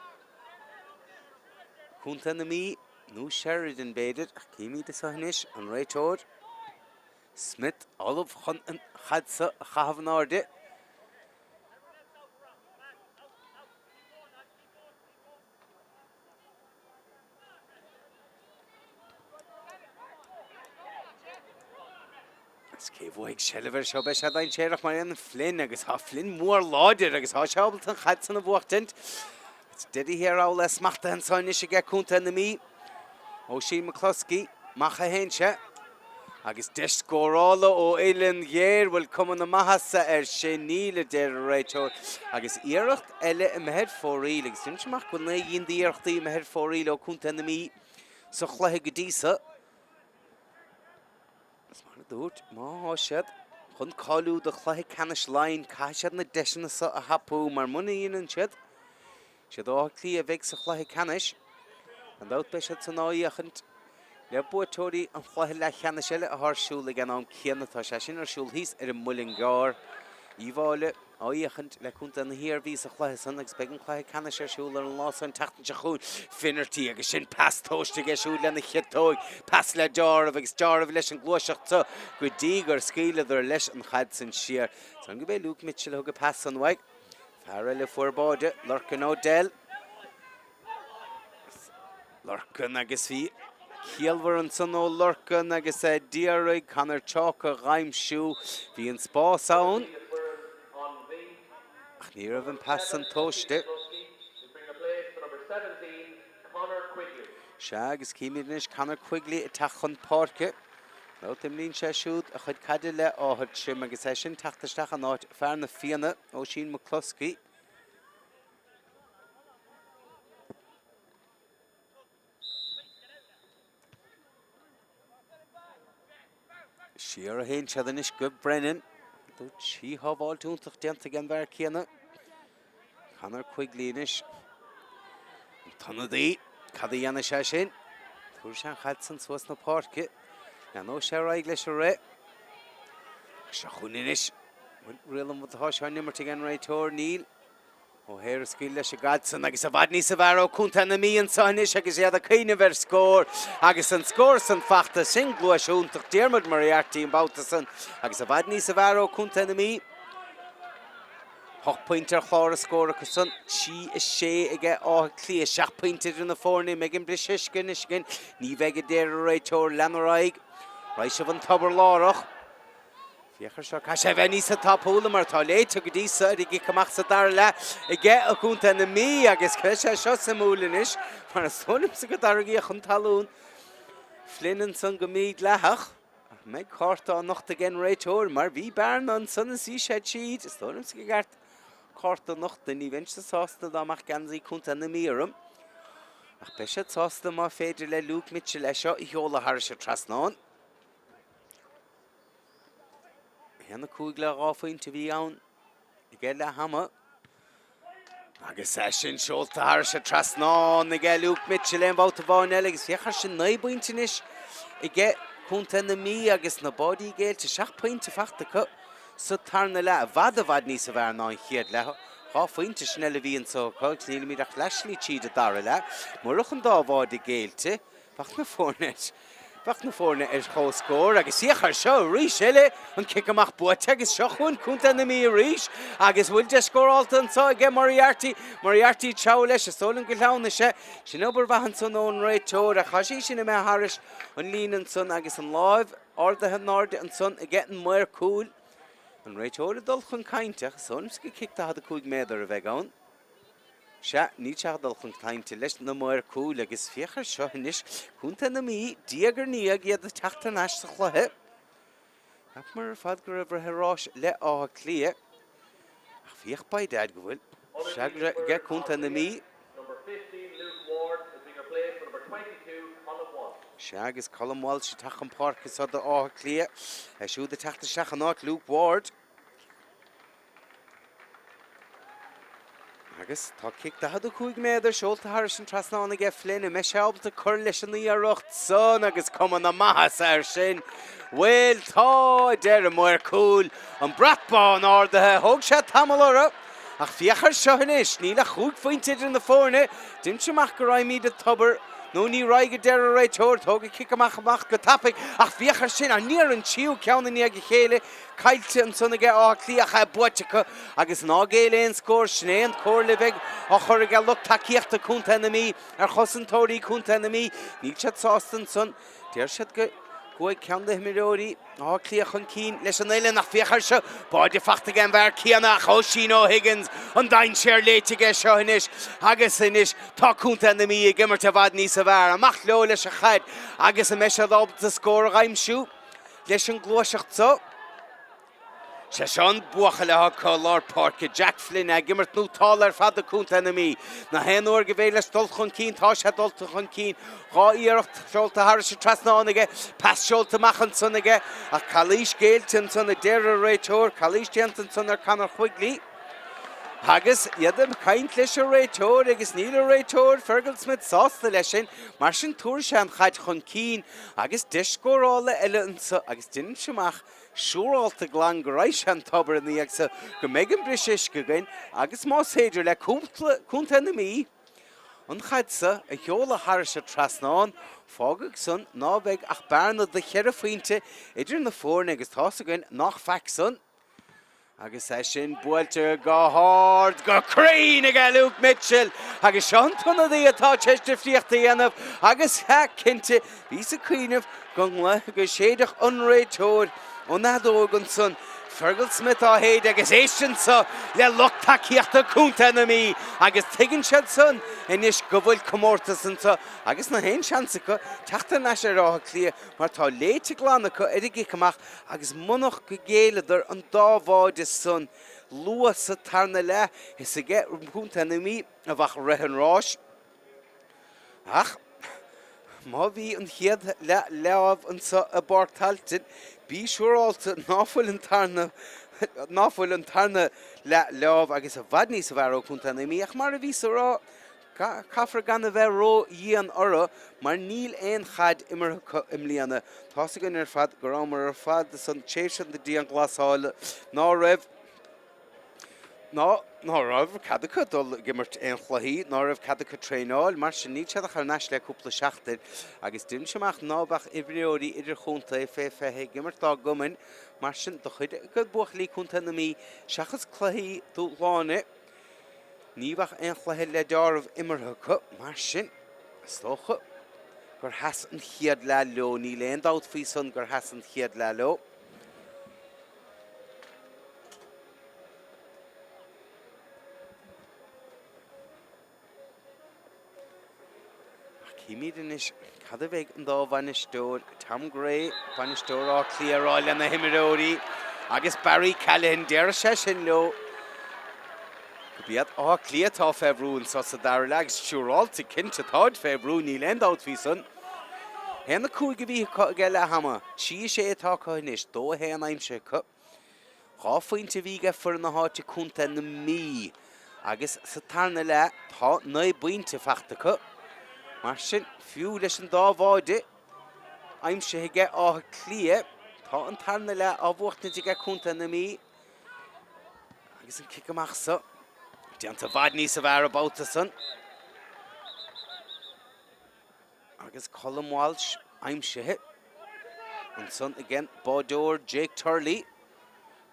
Contae na Mí. Nó Sheridan, b'fhéidir, ach címid anseo anois an réiteoir, Smith, ullamh chun an chaid seo a chaitheamh in airde. Is cé. bhuafaidh seilbh air seo? Beidh sé dainséarach mar aon Flynn agus tá Flynn mór láidir agus tá sé ábalta an chaid san a bhuachtaint. Is deireadh thiar thall é smachtaithe anso anois aige Contae na Mí. Oisín McCloskey, amach a théann sé. Agus deis scórála ó uillinn ghéar, bhfuil cuma na maitheasa air sin? Níl, a deir an réiteoir. Agus iarracht eile imithe ar fóraoil. Agus deirimse amach go bhfuil 9 gcinn d'iarrachtaí imithe ar fóraoil ó Contae na Mí sa chluiche go dtí so. Is mar a dúirt, má thá siad chun cáiliú do chluiche ceannais Laighean, caithfidh siad na deiseanna so a thapú mar muna ndéanann siad, siad Áth Cliath a bheidh sa chluiche ceannais. Gan dabht beidh siad san á fhéachaint le buaiteoirí an chluiche leathcheannais eile athá ar siúl ag an am céanna. Tá sé sin ar siúl thíos ar an Muileann gCearr. Uíbh Fhailí. Á fhéachaint le Contae na hIarmhí sa chluiche san agus beidh an cluiche ceannais ar siúl ar an lá san tseachtain seo chugainn. Finnerty agus sin pas tomhaiste aige siúd lena chiotóig, pas le Deárbh agus Deárbh leis an gluaiseacht so go dtí gur scaoileadar leis an chaid san siar. San go b'é Luke Mitchell a thug an pas san uaidh. Fear eile fuair báide, Lorcan O'Dell. Lorcan agus bhí ciallmhar ansan ó Lorcan agus é d'iarraidh Conor Chalk a dh'aimsiú. Bhí an spás ann ach ní raibh an pas san tomhaiste. Sea agus címid anois Conor Quigley ag teacht chun páirce. Nó imríonn sé siúd a chuid caide le Áth Troim agus é sin teacht isteach in áit fear na Fianna, Oisín McCloskey. Siar a théann siad anois go Brennan. Dúirt sí shábháilt iontach déanta ag an bhfear céanna. Conor Quigley anois. An t-ionadaí, cad a dhéanfaidh sé sin? Tabharfaidh sé an chaid san suas na páirce. Leanóidh sé ar aghaidh leis an rith. Seo chugainn anois. Bhfuil riail an atá seo in imirt ag an réiteoir? Níl. O'Hare ag scaoileadh leis an gcaid san agus i bhfad níosa bhfearr ó Contae na Mí anso anois agus iad ag cuimhneamh ar scór agus an scór san fachta. Sin gluais iontach Diarmuid Moriarty an babhta san agus i bhfad níosa bhfearr ó Contae na Mí. 8 pointe ar chlár a scór acu san, 3 6 aige Áth Cliath, 7 pointe idir na foirne, mbeidh an briseadh uisce anois againn? Ní bheidh a deir an réiteoir, lean ar aghaidh, raghaidh sibh an tobar lárach. Féach ar seo, caithfidh sé a bheith níosa tapúla mar atá léite go dtí so ar an gcic amach sa dara leath aige i gContae na Mí agus beidh sé seo suimiúil anois mar is dóigh liomsa go dtarraingíodh chun talún Flynn ansan go mídhleathach. Ach mbeidh cárta á nochtadh ag an réiteoir mar bhí bearna ansan is bhí sé tríd. Is dóigh liomsa gur ceart cárta a nochtadh. Ní bheinnse sásta dá mbeadh geansaí Contae na Mí orm. Ach beidh siad sásta má féidir le Luke Mitchell é seo a sheoladh thairis an trasnán. 1, 5 le 2 phointe a bhí ann ag leath ama. Agus é sin seolta thairis an trasnán aige Luke Mitchell aon bhabhta amháin eile agus féach air sin 9 bpointe anois aige Contae na Mí agus na báidí géillte 7 pointe fachta acu sa tarna leath. I bhfad i bhfad níosa bhfearr ná an chéad leath. 2 phointe sin eile a bhí anso acu agus nílimid ach leathshlí tríd an dara leath. Murach an dá bháide géillte, Bheadh na foirne Bheadh na foirne ar comhscór agus féach air seo arís eile, an cic amach buaite agus seo chugainn Contae na Mí arís agus bhfuil deis scórálta anseo aige Moriarty, Moriarty treabhadh leis, is dóigh liom go shleamhnaigh sé. Sin obair mhaith ansan ón réiteoir ach tá sí sin imithe thairis an líne ansan agus an láimh ardaithe in airde ansan aige an maor cúil. An réiteoir ag dul chun cainte ach is dóigh liomsa gur cic 45 méadar a bheidh ann. Sea, níl sé ag dul chun cainte leis na maoir cúil agus féach air seo anois, Contae na Mí, diaidh ar ndiaidh, iad ag teacht thar n-ais sa chluiche. Cheapamar ar fad go raibh rith an ráis le Áth Cliath, ach féach by dad go bhfuil freagra aige Contae na Mí. Sea, agus Colm Walsh ag teacht chun páirce so do Áth Cliath, é siúd ag teacht isteach in áit Luke Ward. Agus tá cic 45 méadar seolta thairis an trasnán aige Flynn. An mbeidh sé ábalta cur leis an iarracht san agus cuma na maitheasa air sin? Bhuel, tá, a deir an maor cúil, an brat bán ardaithe. Thóg sé tamall orthu. Ach féach air seo anois, níl ach chúig phointe idir na foirne. Deirimse amach go raghaimid an tobar, nó ní raghaidh, a deir an réiteoir. Tóg an cic amach amach go tapaidh. Ach féach air sin, an iarraidh an tríú ceann i ndiaidh a chéile. Caillte ansan aige Áth Cliath ach é buaite acu agus ná géill aon scór. Sin é an comhairle a bheidh á chur aige lucht tacaíochta Contae na Mí ar chosantóirí Contae na Mí. Níl siad sásta ansan. Deir siad go. Chuaigh ceann de himreoirí Átha Cliath chun cinn leis an uillinn ach féach air seo, báide fachta ag an bhfear céanna ach Oisín O'Higgins, an dainséar léite aige seo anois agus anois tá contae na Mí ag imirt i bhfad níosa bhfearr. Amach leo leis an chaid agus an mbeidh siad ábalta scór a aimsiú leis an gluaiseacht seo? Sé seo an buachaill atá acu i lár páirce, Jack Flynn, ag imirt nótálta ar fad do Contae na Mí. Na haon uair go bhféidir leis dul chun cinn, tá sé dulta chun cinn. 2 iarracht seolta thairis an trasnán aige, pas seolta amach ansan aige, ach calaois géillte ansan a deir an réiteoir, calaois déanta ansan ar Conor Quigley. Agus iad ag caint leis an réiteoir agus níl an réiteoir, Fergal Smith, sásta leis sin, mar sin tabharfaidh sé an chaid chun cinn agus deis scórála eile anso agus deinimse amach siúrálta glan go raghaidh sé an tobar ina dhiaidh so go mbeidh an briseadh uisce againn agus más féidir le Contae na Mí an chaid so a sheoladh thairis an trasnán, fágfaidh san ná beidh ach bearna de cheithre phointe idir na foirne agus tá's againn nách faic san. Agus é sin buailte go hard, go cruinn aige Luke Mitchell agus seo an t-ionadaí atá tar éis difríocht a dhéanamh agus, sea, cinnte, bhíos ag cuimhneamh go go séidfeadh an réiteoir an fheadóg ansan, Fergal Smith á shéideadh agus éist anso le lucht tacaíochta Contae na Mí agus tuigeann siad san anois go bhfuil comórtas anso agus na haon seans acu teacht thar n-ais ar Áth Cliath mar tá léite glan acu ar an gcic amach Agus munach go gcéileadar an dá bháide san luath sa tarna leath, is aige Contae na Mí a bheadh rith an ráis. Ach má bhí an chéad leath leamh anso i bPáirc Tailteann, bí siúrálta ná fuil an tarna ná fuil an tarna leath leamh agus i bhfad níosa bhfearr ó Contae na Mí. Ach mar a bhíos a rá, Caithfear gan a bheith ró-dhian orthu mar níl aon chaid imeartha acu i mbliana. Tá's againn ar fad go rabhamar ar fad san tréimhse na dianghlasála ná raibh ná ná raibh cead acu dul ag imirt aon chluichí, ná raibh cead acu traenáil, mar sin níl siad ach thar n-ais le cúpla seachtain agus deinimse amach ná beadh imreoirí idirchontae fé 20 ag imirt dá gcumainn, mar sin do chuid de bhuachaillí Contae na Mí seachas cluichí dúshláin. Ní bheadh aon chluiche le deáramh imeartha acu, mar sin, is dócha gur sheas an chéad leath leo. Níl aon dabht faoi san gur sheas an chéad leath leo. Ach címid anois cad a bheidh an dá bhainisteoir, Tom Gray, bainisteoir Átha Cliath, a rá lena himreoirí agus Barry Callaghan, déarfaidh sé sin leo gurb iad Áth Cliath atá fé bhrú anso sa dara leath agus siúráilte, cinnte, táid fé bhrú, níl aon dabht faoi san. 1-5 a bhí acu ag leath ama, 3-6 atá acu anois, 2-1 aimsithe acu. 2 phointe a bhí aige foireann na háite Contae na Mí agus sa tarna leath tá 9 bpointe fachta acu. Mar sin, fiú leis an dá bháide aimsithe aige Áth Cliath, tá an tarna leath á bhuachtaint aige Contae na Mí agus an cic amach so déanta i bhfad níosa bhfearr an babhta san. Agus Colm Walsh aimsithe ansan ag an báideoir Jake Turley.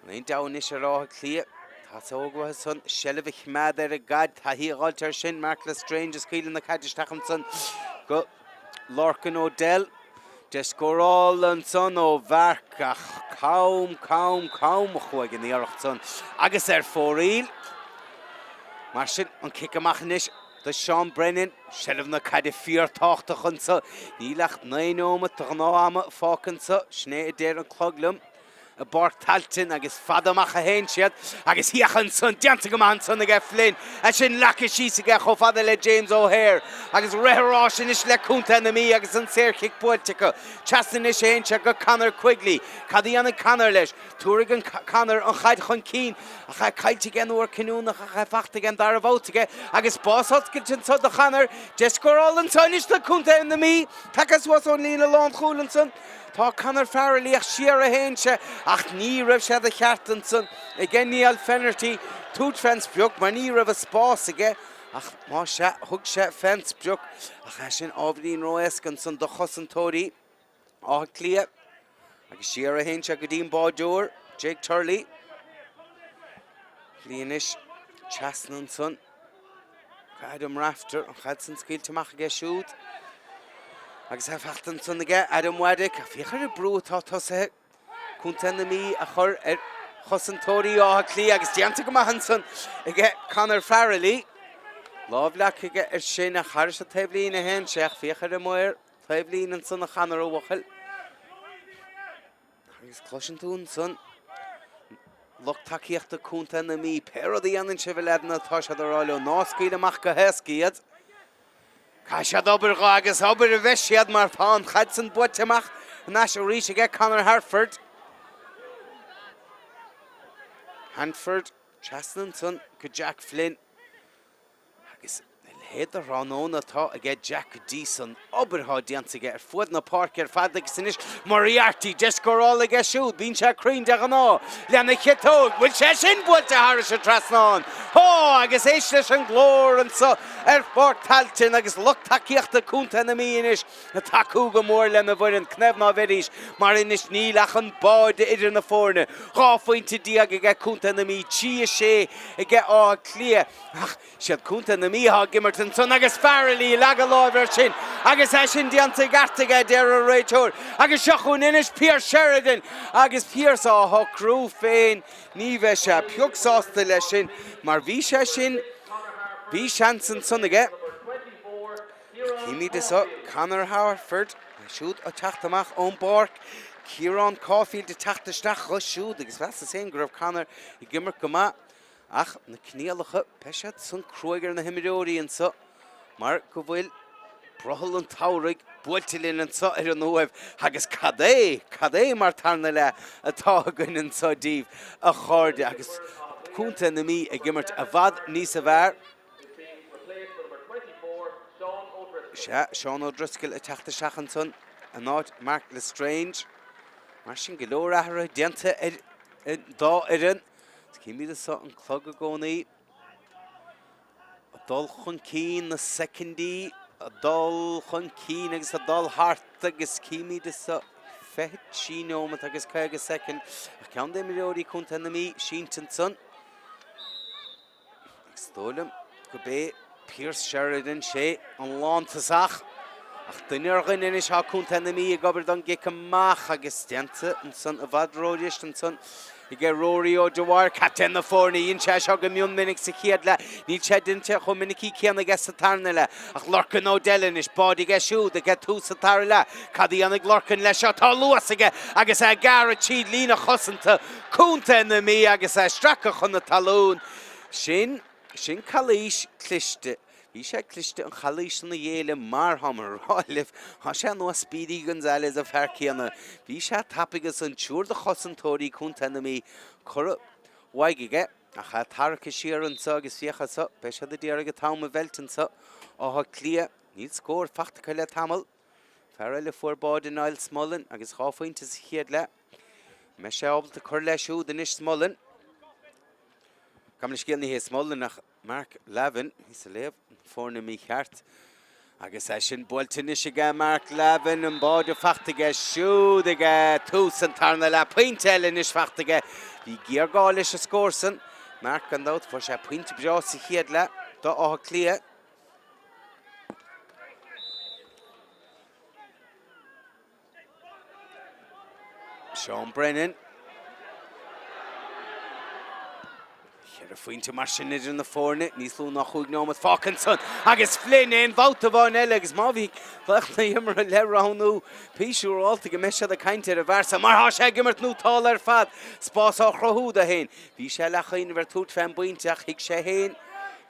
An aon deabhadh anois ar Áth Cliath. Theastódh uathu san seilbh a choimeád ar an gcaid. Taithí a dh'fháilt air sin. Mark Lestrange ag scaoileadh na caide isteach ansan go Lorcan O'Dell. Deis scórála ansan ó Mhark ach cam, cam, cam a chuaigh an iarracht san agus ar fóraoil. Mar sin, an cic amach anois. Do Seán Brennan, seilbh na caide fíorthábhachtach anso. Níl ach 9 neomat de ghnáth-ama fágtha anso, sin é a deir an clog liom i bPáirc Tailteann agus fada amach a théann siad agus féach ansan, déanta go maith ansan aige Flynn, é sin leagtha síos aige chomh fada le James O'Hare agus rith an ráis anois le Contae na Mí agus an saorchic buailte acu. Trasna anois a théann sé go Conor Quigley. Cad a dhéanann Conor leis? Tabharfaidh an Conor an chaid chun cinn ach é caillte aige an uair cinniúnach ach é fachta aige an dara babhta aige agus spás oscailte anso do Chonor. Deis scórála anso anois do Contae na Mí. Tagtha suas ón líne lánchúil ansan tá Conor Farrelly ach siar a théann sé ach ní raibh sé de cheart ansan aige Niall Fenerty tabhairt fén sprioc mar ní raibh an spás aige ach más ea thug sé fén sprioc ach é sin ábhairín ró-éasca ansan do chosantóirí Átha Cliath agus siar a théann sé go dtí an báideoir, Jake Turley. Lee anois trasna ansan. Adam Rafter, an chaid san scaoilte amach aige siúd. Agus é fachta ansan aige Adam Waddick. Féach ar an brú atá tosaithe Contae na Mí a chur ar chosantóirí Átha Cliath agus déanta go maith ansan aige Conor Farrelly. Lámh leagtha aige ar sin ach thairis an taobhlíne a théann sé ach féach ar an maor taobhlíne ansan a Chonor a bhuachaill. Agus cloiseann tú ansan lucht tacaíochta Contae na Mí, pé rud a dhéanann sibh a leaideanna, tá siad ag rá leo, ná scaoil amach go héasca iad. Caithfidh siad obair dho agus obair a bheidh siad mar tá an chaid san buaite amach thar n-ais arís aige Conor Harford. Hanford trasna ansan go Jack Flynn. Agus a leithéid de thráthnóna atá aige Jack go dtí san obair atá déanta aige ar fuaid na páirce ar fad agus anois Moriarty, deis scórála aige siúd, bíonn sé cruinn de ghnáth lena chiotóg, bhfuil sé sin buailte thairis an trasnán? Tá! Agus éist leis an nglór anso ar Pháirc Tailteann agus lucht tacaíochta Contae na Mí anois ag tacú go mór lena bhfoireann, c'naobh ná bheidís, mar anois níl ach an báide idir na foirne, 12 phointe aige Contae na Mí, 3, 6 aige Áth Cliath. Ach siad Contae na Mí atá ag imirt ansan agus Farrelly ag leagadh láimhe air sin agus é sin déanta i gceart aige, a deir an réiteoir. Agus seo chugainn anois Pearse Sheridan agus Pearse á shocrú féin. Ní bheidh sé pioc sásta leis sin mar bhí sé sin, bhí seans ansan aige. Címid anso Conor Harford, é siúd ag teacht amach ón bpáirc, Ciarán Caulfield ag teacht isteach dho siúd agus mheasas féin go raibh Conor ag imirt go maith. Ach na coinníollacha, beidh siad san cruaidh ar na himreoirí anso mar go bhfuil brothall an tsamhraidh buailte linn anso ar an Uaimh agus cad é, cad é mar tarna leath atá againn anso daoibh, a chairde, agus Contae na Mí ag imirt i bhfad níosa bhfearr. Sea, Seán O'Driscoll ag teacht isteach ansan in áit Mark Lestrange. Mar sin, go leor athruithe déanta ar an dá fhoireann. Címid anso an clog i gcónaí ag dul chun cinn, na soicindí ag dul chun cinn agus ag dul thart agus címid anso 23 nóimeat agus 50 soicind ach ceann d'imreoirí Contae na Mí sínte ansan. Is dóigh liom go b'é Pearse Sheridan, sé an lántosach. Ach duine ar dhuine anois tá Contae na Mí ag obair don gcic amach agus déanta ansan i bhfad ródheis ansan aige Rory O'Dwyer, captaen na foirne. Dhein sé seo go mion minic sa chéad leath. Níl sé déanta chomh minicí céanna aige sa tarna leath. Ach Lorcan O'Dell anois, báide aige siúd ag tús an tara leath. Cad a dhéanfaidh Lorcan leis seo? Tá luas aige agus é ag gearradh tríd líne chosanta Contae na Mí agus é ag stracadh chun na talún. Sin, sin calaois cliste. Bhí sé cliste an chalaois san a ghéilleadh mar táim a rá libh, tá sé ar nós Speedy Gonzales an fear céanna. Bhí sé tapaidh ansan, triúr de chosantóirí Contae na Mí curtha uaidh aige ach é tarraicthe siar anso agus féach anso, beidh siad a d'iarraidh an t-am a mheilt anso. Áth Cliath, níl scór fachta acu le tamall. Fear eile a fuair báide Niall Smullen agus 2 phointe sa chéad leath. An mbeidh sé ábalta cur leis siúd anois Smullen? Gabh mo leithscéal ní hé Smullen ach Mark Lavin. Bhíos ag léamh na foirne mícheart. Agus é sin buailte anois aige Mark Lavin, an báide fachta aige siúd ag tús an tarna leath. Pointe eile anois fachta aige. Bhí géarghá leis an scór san. Mark gan dabht fuair sé pointe breá sa chéad leath do Áth Cliath. Seán Brennan. Cheithre phointe mar sin idir na foirne, níos lú ná chúig nóiméad fágtha ansan agus Flynn aon bhabhta amháin eile agus má bhí lucht na himeartha le roghnú bí siúrálta go mbeidh siad ag caint ar an bhfear seo mar tá sé ag imirt nótálta ar fad, spás á chruthú do fhéin. Bhí sé le cuimhneamh ar tabhairt fén bpointe ach thuig sé fhéin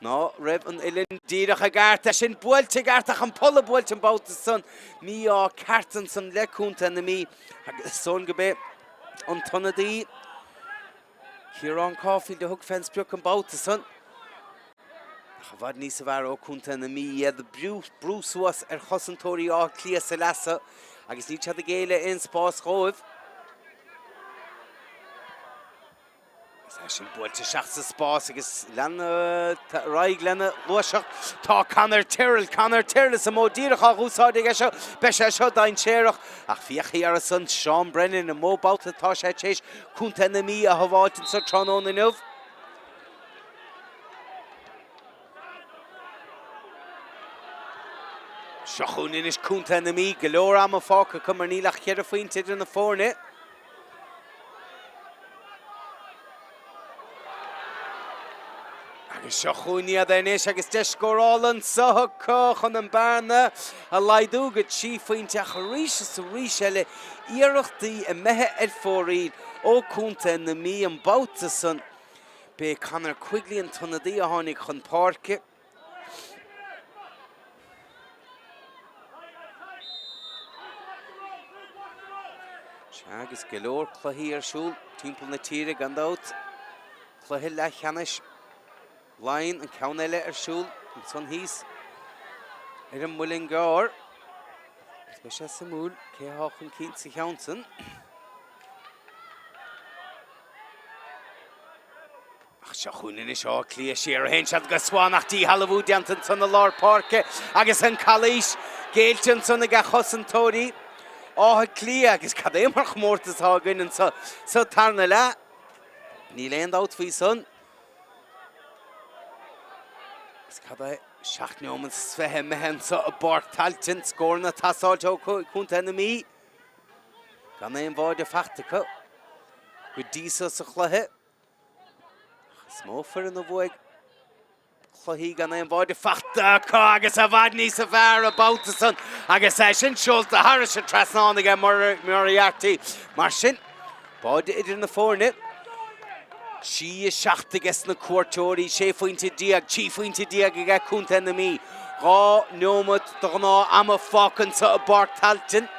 ná raibh an uillinn díreach i gceart. É sin buailte i gceart ach an polla buailte an babhta san. Mí-ádh ceart ansan le Contae na Mí agus is dóigh liom gurb é an t-ionadaí Ciarán Caulfield a thug fén sprioc an babhta san. Ach i bhfad níosa bhfearr ó Contae na Mí iad ag brú suas ar chosantóirí Átha Cliath sa leath so agus níl siad ag géilleadh aon spás dhóibh. Is é sin buailte isteach sa spás agus lean ar aghaidh lena ghluaiseacht. Tá Conor Tyrrell, Conor Tyrrell is an modh díreach á úsáid aige seo. Beidh sé seo dainséarach ach féach thiar ansan Seán Brennan, an mó babhta atá sé tar éis Contae na Mí a shábháilt anso tráthnóna inniu. Seo chugainn anois Contae na Mí, go leor ama fágtha acu mar níl ach cheithre phointe idir na foirne. Agus seo chugainn iad anois agus deis scórála anseo acu chun an bearna a laghdú go 3 phointe ach arís is arís eile iarrachtaí imithe ar fóraoil ó Contae na Mí an babhta san. B'é Conor Quigley an t-ionadaí a tháinig chun páirce. Sea, agus go leor cluichí ar siúl timpeall na tíre gan dabht. Cluiche leathcheannais Laighean, an ceann eile ar siúl ansan thíos ar an Muileann gCearr. Beidh sé suimiúil cé atá chun cinn sa cheann san. Ach seo chugainn anois Áth Cliath siar a théann siad go Swan ach díshealbhú déanta ansan i lár páirce agus an calaois géillte ansan ag cosantóirí Átha Cliath agus cad é mar chomórtas atá againn anso sa tarna leath. Níl aon dabht faoi san. Agus cad é 7 neomat is 20 imithe anso i bPáirc Tailteann, scóranna ag teastáilt ó Chontae na Mí. Gan aon bháide faighte acu go dtí so sa chluiche. Ach is mó foireann a bhuaigh cluichí gan aon bháide faighte acu agus i bhfad níosa bhfearr an babhta san agus é sin seolta thairis an trasnán aige Moriarty. Mar sin, báide idir na foirne. 3 7 aige sna cuairteoirí, 16 phointe, 13 phointe aige Contae na Mí. 2 neomat de ghnáth ama fágtha anseo i bPáirc Tailteann.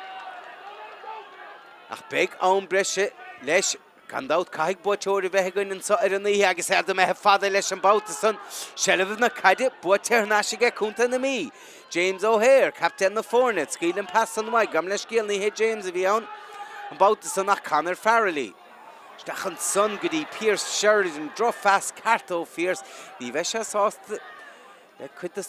Ach beidh am breise leis. Gan dabht, caithfidh buaiteoir a bheith againn anseo ar an oíche agus iad imithe fada leis an babhta san. Seilbh na caide buaite thar n-ais aige Contae na Mí. James O'Hare, captaen na foirne, scaoil an pas san uaidh. Gabh mo leithscéal, ní hé James a bhí ann an babhta san ach Conor Farrelly. Isteach ansan go dtí Pearse Sheridan, drochphas ceart ó Phearse. Ní bheidh sé sásta le cuid de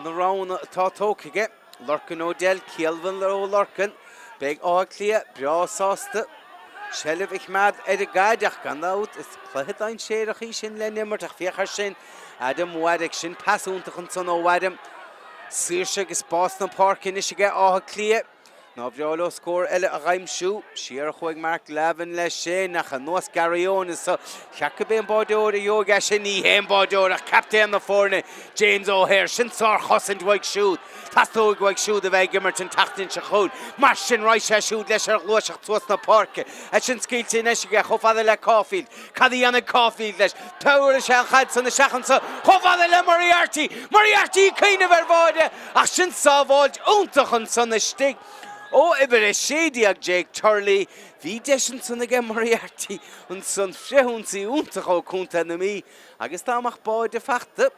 na roghanna atá tógtha aige. Lorcan O'Dell, Cialbhan ó Lorcan, beidh Áth Cliath breá sásta seilbh a choimeád ar an gcaid ach gan dabht is cluiche dainséarach í sin le n-imirt ach féach air sin, Adam Waddick, sin pas iontach ansan ó Adam. Saoirse agus spás na páirce anois aige Áth Cliath. Nár bhreá leo scór eile a dh'aimsiú. Siar a chuaigh Mark Lavin leis sin, ach anuas Gary Owen anso. Cheart gurb é an báideoir a gheobhaidh é sin. Ní hé an báideoir ach captaen na foirne, James O'Hare. Sin sárchosaint uaidh siúd. Teastóidh uaidh siúd a bheith ag imirt an tseachtain seo chugainn. Mar sin, raghaidh sé siúd leis ar ghluaiseacht suas na páirce. É sin scaoilte anois aige chomh fada le Caulfield. Cad a dhéanfaidh Caulfield leis? Tabharfaidh sé an chaid san isteach anso chomh fada le Moriarty! Moriarty ag cuimhneamh ar bháide! Ach sin sábháilt iontach ansan istigh ó uimhir 16 Jake Turley. Bhí deis ansan aige Moriarty ansan, frithionsaí iontach ó Contae na Mí agus dá mbeadh báide faighte,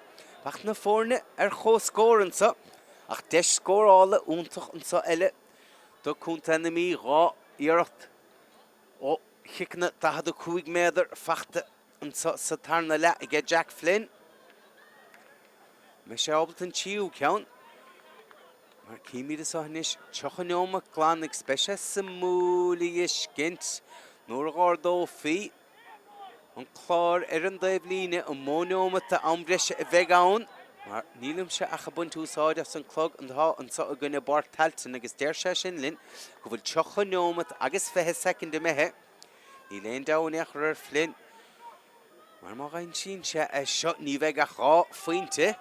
bheadh na foirne ar comhscór anso. Ach deis scórála iontach anso eile do Contae na Mí, 2 iarracht ó chiceanna 45 méadar faighte anso sa tarna leath aige Jack Flynn. Mbeidh sé ábalta an tríú ceann? Mar címid anso anois, 30 neomat glan agus beidh sé suimiúil a fheiscint nuair a dh'ardófaí an clár ar an dtaobh líne an mó neomat d'am breise a bheidh ann. Mar nílimse ach ag baint úsáid as an clog atá anso againn i bPáirc Tailteann agus deir sé sin linn go bhfuil 30 neomat agus 20 soicind imithe. Níl aon deabhadh in aon chor ar Flynn. Mar má aimsíonn sé é seo ní bheidh ach 2 phointe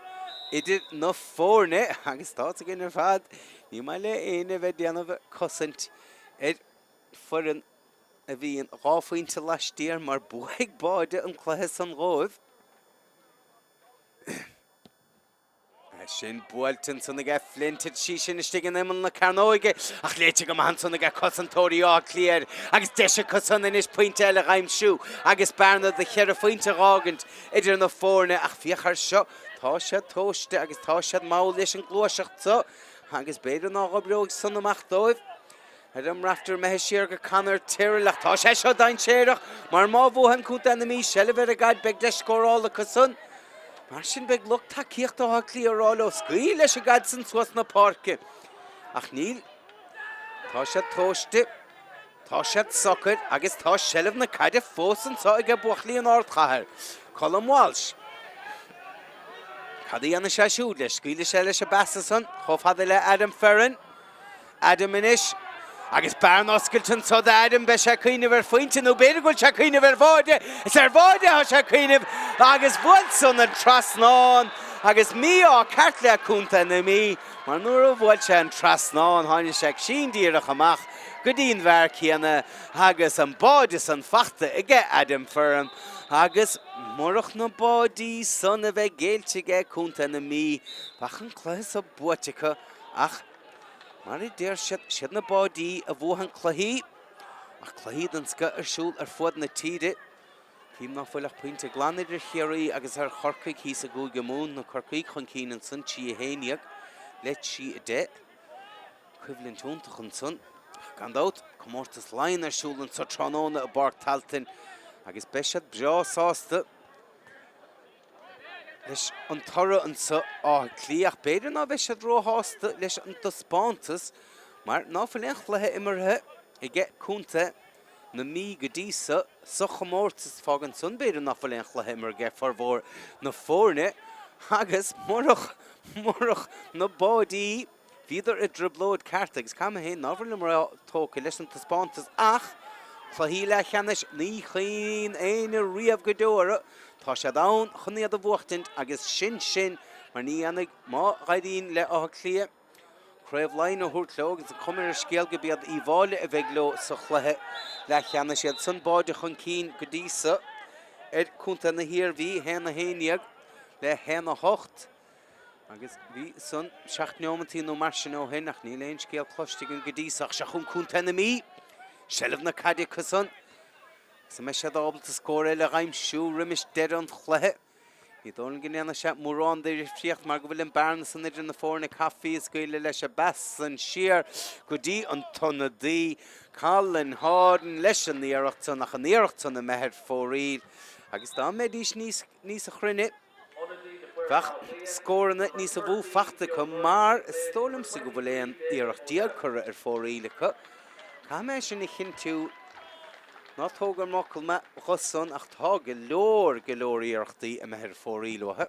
idir na foirne agus tá fhios againn ar fad ní maith le éinne a bheith ag déanamh cosaint ar foireann a bhíonn 2 phointe laistiar mar buafaidh báide an cluiche san dhóibh. É sin buailte ansan aige Flynn, thit sí sin istigh in imeall na cearnóige ach léite go maith ansan aige cosantóirí Átha Cliath air agus deis acu san anois pointe eile a dh'aimsiú agus bearna de cheithre phointe a dh'fhágaint idir na foirne ach féach air seo, tá siad tomhaiste agus tá siad mall leis an gluaiseacht so agus b'fhéidir ná dh'oibreoidh san amach dóibh. Adam Rafter imithe siar go Conor Tyrrell ach tá sé seo dainséarach mar má bhuann Contae na Mí seilbh ar an gcaid beidh deis scórála acu san. Mar sin beidh lucht tacaíochta Átha Cliath ag rá leo scaoil leis an gcaid san suas na páirce. Ach níl. Tá siad tomhaiste, tá siad socair agus tá seilbh na caide fós anseo aige buachaillí an ardchathair. Colm Walsh. Cad a dhéanfaidh sé siúd leis? Scaoilfidh sé leis an bpas ansan chomh fada le Adam Ferron. Adam anois. Agus bearna oscailte anso d'Adam, beidh sé ag cuimhneamh ar phointe nó b'fhéidir go bhfuil sé ag cuimhneamh ar bháide. Is ar bháide atá sé ag cuimhneamh agus bhuail san an trasnán agus mí-ádh ceart le Contae na Mí mar nuair a bhuail sé an trasnán tháinig sé síndíreach amach go dtí an bhfear céanna agus an báide san fachta aige Adam Ferron agus murach na báidí san a bheith géillte aige Contae na Mí bheadh an cluiche so buaite acu ach Mar a deir siad, siad na báidí a bhuachann cluichí, ach cluichí den scoth ar siúl ar fuaid na tíre. Tchím ná fuil ach pointe glan idir Chiarraí agus ar Chorcaigh thíos i gCúige Mumhan, na Corcaígh chun cinn ansan, 3 11 le 3 10. Coimhlint iontach ansan. Ach gan dabht, comórtas Laighean ar siúl anso tráthnóna i bPáirc Tailteann agus beidh siad breá sásta leis an toradh anso Áth Cliath ach b'fhéidir ná beidh siad róshásta leis an dtaispeántas mar ná fuil aon chluiche imeartha aige contae na Mí go dtí so sa chomórtas. Fágann san b'fhéidir ná fuil aon chluiche imeartha aige formhór na foirne agus murach murach na báidí Bhíodar i dtrioblóid ceart agus caithfidh mé féin ná fuilim ró-tógtha leis an taispeántas ach cluichí leathcheannais ní chuimhníonn éinne riamh go deo orthu. Tá siad ann chun iad a bhuachtaint agus sin sin mar ní dhéanfaidh má dh'éiríonn le Áth Cliath Craobh Laighean a thabhairt leo agus an chuma ar an scéal gurb iad Uíbh Fháilí a bheidh leo sa chluiche leathcheannais. Iad san báide chun cinn go dtí so ar Contae na hIarmhí, 1-11 le 1-8. Agus bhí san 7 neomantaí nó mar sin ó shin ach níl aon scéal cloiste againn go dtí so. Ach seo chugainn Contae na Mí. Seilbh na caide acu san. Agus an mbeidh siad ábalta scór eile a dh'aimsiú roimis deireadh an chluiche? Ní dóigh liom go ndéanfaidh sé mórán de dhifríocht mar go bhfuil an bearna san idir na foirne Caffey ag scaoileadh leis an bpas san siar go dtí an t-ionadaí Colin Hawdon leis an iarracht san ach an iarracht san imithe ar fóraoil agus dá mbeidís níos níos chruinne Bheadh scóranna níos mó fachta acu mar is dóigh liomsa go bhfuil 11 iarracht curtha ar fóraoil acu. Caithfidh mé sin a chinntiú. Ná tóg ar m'fhocal mé dho san ach tá go leor, go leor iarrachtaí imithe ar fóraoil uathu.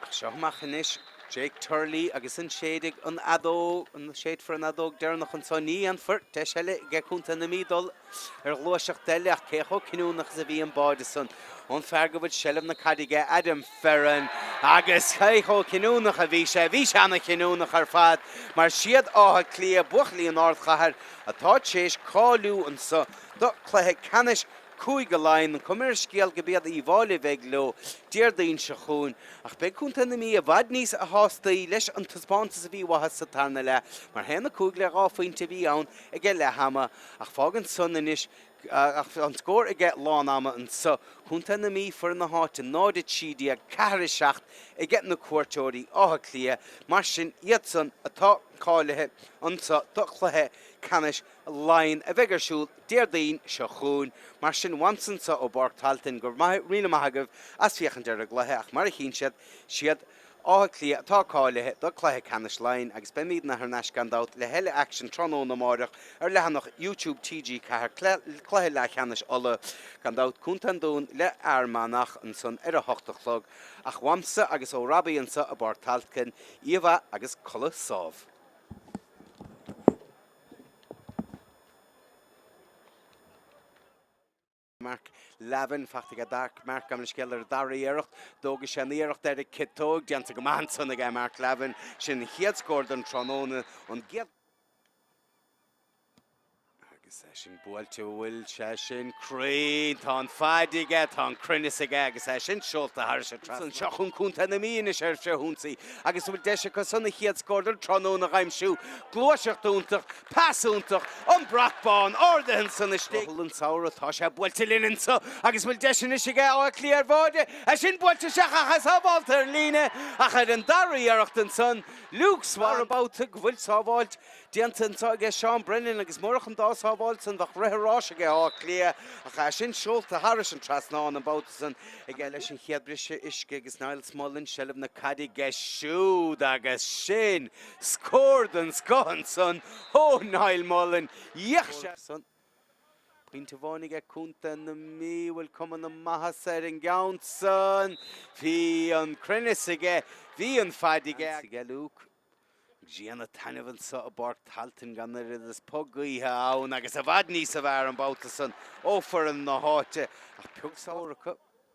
Ach seo amach anois Jake Turley agus an séidfidh an fheadóg, an séidfear an fheadóg deireanach anseo? Ní dhéanfar. Deis eile aige Contae na Mí dul ar ghluaiseacht eile ach cé chomh cinniúnach is a bhí an báide san ón fear go bhfuil seilbh na caide aige, Adam Ferron, agus cé chomh cinniúnach a bhí sé? Bhí sé ana-chinniúnach ar fad mar siad Áth Cliath, buachaillí an ardchathair, atá tar éis cáiliú anseo do chluiche ceannais Cúige Laighean, an cuma ar an scéal gurb iad Uíbh Fháilí a bheidh leo Déardaoin seo chugainn, ach beidh Contae na Mí i bhfad níos shástaí leis an taispeántas a bhí uathu sa tarna leath, mar 1-5 le 2 phointe a bhí ann ag leath ama, ach fágann san anois ach an scór ag lán ama anseo, Contae na Mí, foireann na háite, 0-13, 4-7 ag na cuairteoirí, Áth Cliath, mar sin iadsan atá cáilithe anseo do chluiche ceannais Laighean a bheidh ar siúl Déardaoin seo chugainn. Mar sin, uaimse anseo ó bPáirc Tailteann, go raibh míle maith agaibh as féachaint ar an gcluiche ach mar a chíonn siad, siad Áth Cliath atá cáilithe do Cluiche Ceannais Laighean agus beimidne thar n-ais gan dabht le thuilleadh aicsin tráthnóna amáireach ar leathanach YouTube TG4, Cluiche Leathcheannais Uladh, gan dabht Contae an Dúin le Fhear Manach ansan ar a hocht a chlog. Ach uaimse agus ó Robbie anseo i bPáirc Tailteann, oíche mhaith agus codladh sámh. Mark Lavin, fachta aige Dark Mark gabh mo leithscéal ar an dara iarracht. D'fhógair sé an iarracht ar an ciotóg. Déanta go maith ansan aige Mark Lavin. Sin an chéad scór don tráthnóna. An gcéad. Agus é sin buailte, bhfuil sé sin cruinn? Tá an faid aige, tá an cruinneas aige agus é sin seolta thairis an trasnán. Seo chugainn Contae na Mí anois ar frithionsaí agus an bhfuil deis acu san an chéad scór don tráthnóna a aimsiú. Gluaiseacht iontach, pas iontach, an brat bán ardaithe ansan istigh. Brothall an samhradh, tá sé buailte linn anso agus an bhfuil deis anois aige Áth Cliath ar bháide? É sin buailte isteach ach é sábhálta ar an líne ach ar an dara iarracht ansan, Luke Swan. Babhta go bhfuil sábháilt déanta anso aige Seán Brennan agus murach an dá sábháilt san bheadh rith an ráis aige Áth Cliath ach é sin seolta thairis an trasnán an babhta san aige leis an chéad briseadh uisce agus Niall Smullen seilbh na caide aige siúd agus sin scór den scoth ansan ó Niall Mullen. D'fhéach sé. Pointe amháin aige Contae na Mí, bhfuil cuma na maitheasa ar an gceann san. Bhí an cruinneas aige, bhí an faid aige. Aige Luke. Grian ag taitneamh anso i bPáirc Tailteann gan oiread is puth gaoithe ann agus i bhfad níosa bhfearr an babhta san ó foireann na háite. Ach pioc scór acu,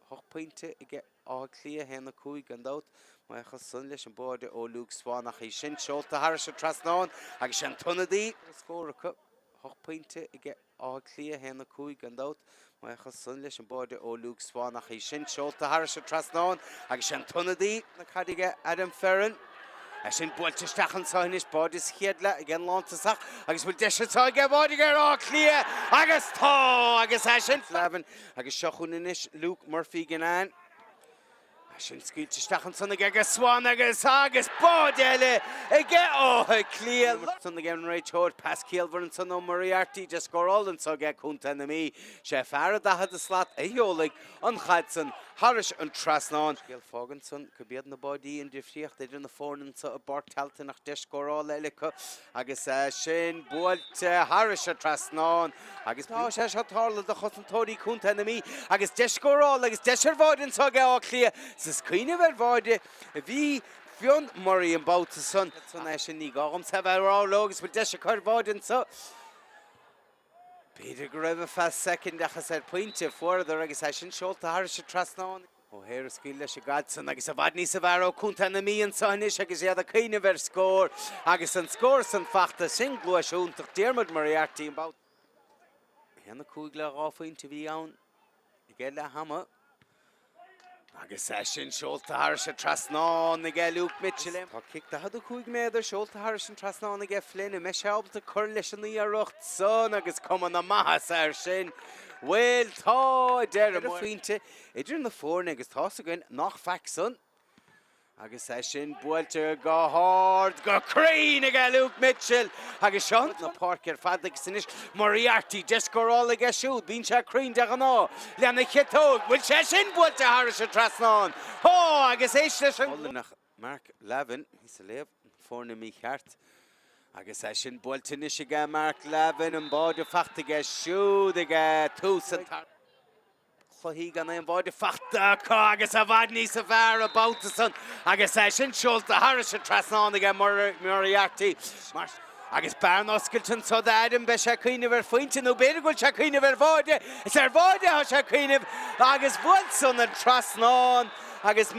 8 pointe aige Áth Cliath, 1, 5 gan dabht. Maíochas san leis an báide ó Luke Swan ach í sin seolta thairis an trasnán agus sé an t-ionadaí scór acu. 8 pointe aige Áth Cliath, 1, 5 gan dabht. Maíochas san leis an báide ó Luke Swan ach í sin seolta thairis an trasnán agus sé an t-ionadaí na caide aige Adam Ferron. É sin buailte isteach anseo anois, báide sa chéad leath ag an lántosach agus bhfuil deis anseo aige báide ag Áth Cliath agus tá agus é sin Flavin agus seo chugainn anois Luke Murphy Guinane. É sin scaoilte isteach ansan aige go Swan agus agus báide eile aige Áth Cliath. Ansan ag an réiteoir, pas ciallmhar ansan ó Moriarty deis scórála anso aige Contae na Mí. Sé fear a 40 slat a sheolfaidh an chaid san thairis an trasnán. Scéal fágann san gurb iad na báidí an difríocht idir na foirne anso i bPáirc Tailteann ach deis scórála eile acu agus é sin buailte thairis an trasnán. Agus tá sé seo ag tarlú do chosantóirí Contae na Mí agus deis scórála agus deis ar bháide anso ag Áth Cliath. 'S is cuimhneamh ar bháide a bhí Fionn Murray an babhta san. San é sin ní gá dhomsa a bheith ag rá leo agus bhfuil deis acu ar bháide anso. B'fhéidir go raibh ar feadh soicind ach is ar pointe a fuaireadar agus é sin seolta thairis an trasnán. O'Hare ag scaoileadh leis an gcaid san agus i bhfad níosa bhfearr ó Contae na Mí anso anois agus iad ag cuimhneamh ar scór agus an scór san fachta. Sin gluais iontach Diarmuid Moriarty an babhta. 1, 5 le 2 phointe a bhí ann ag leath ama agus é sin seolta thairis an trasnán aige Luke Mitchell. Tá cic 45 méadar seolta thairis an trasnán aige Flynn. An mbeidh sé ábalta cur leis an iarracht san agus cuma na maitheasa air sin? Bhuel tá, a deir an phointe. Idir na foirne agus tá's againn nach faic san. Agus é sin buailte go hard, go cruinn aige Luke Mitchell agus seo na páirce ar fad agus anois Moriarty, deis scórála aige siúd, bíonn sé cruinn de ghnáth lena chiotóg, bhfuil sé sin buailte thairis an trasnán? Tá agus éist leis an. Mark Lavin, thíos a léamh na foirne mícheart. Agus é sin buailte anois aige Mark Lavin, an báide fachta aige siúd aige tús an. Cluichí gan aon bháide fachta acu agus i bhfad níosa bhfearr an babhta san agus é sin seolta thairis an trasnán aige Moriarty. Agus bearna oscailte anso d'Adam, beidh sé ag cuimhneamh ar phointe nó b'fhéidir go bhfuil sé ag cuimhneamh ar bháide. Is ar bháide atá sé ag cuimhneamh agus bhuail san an trasnán agus.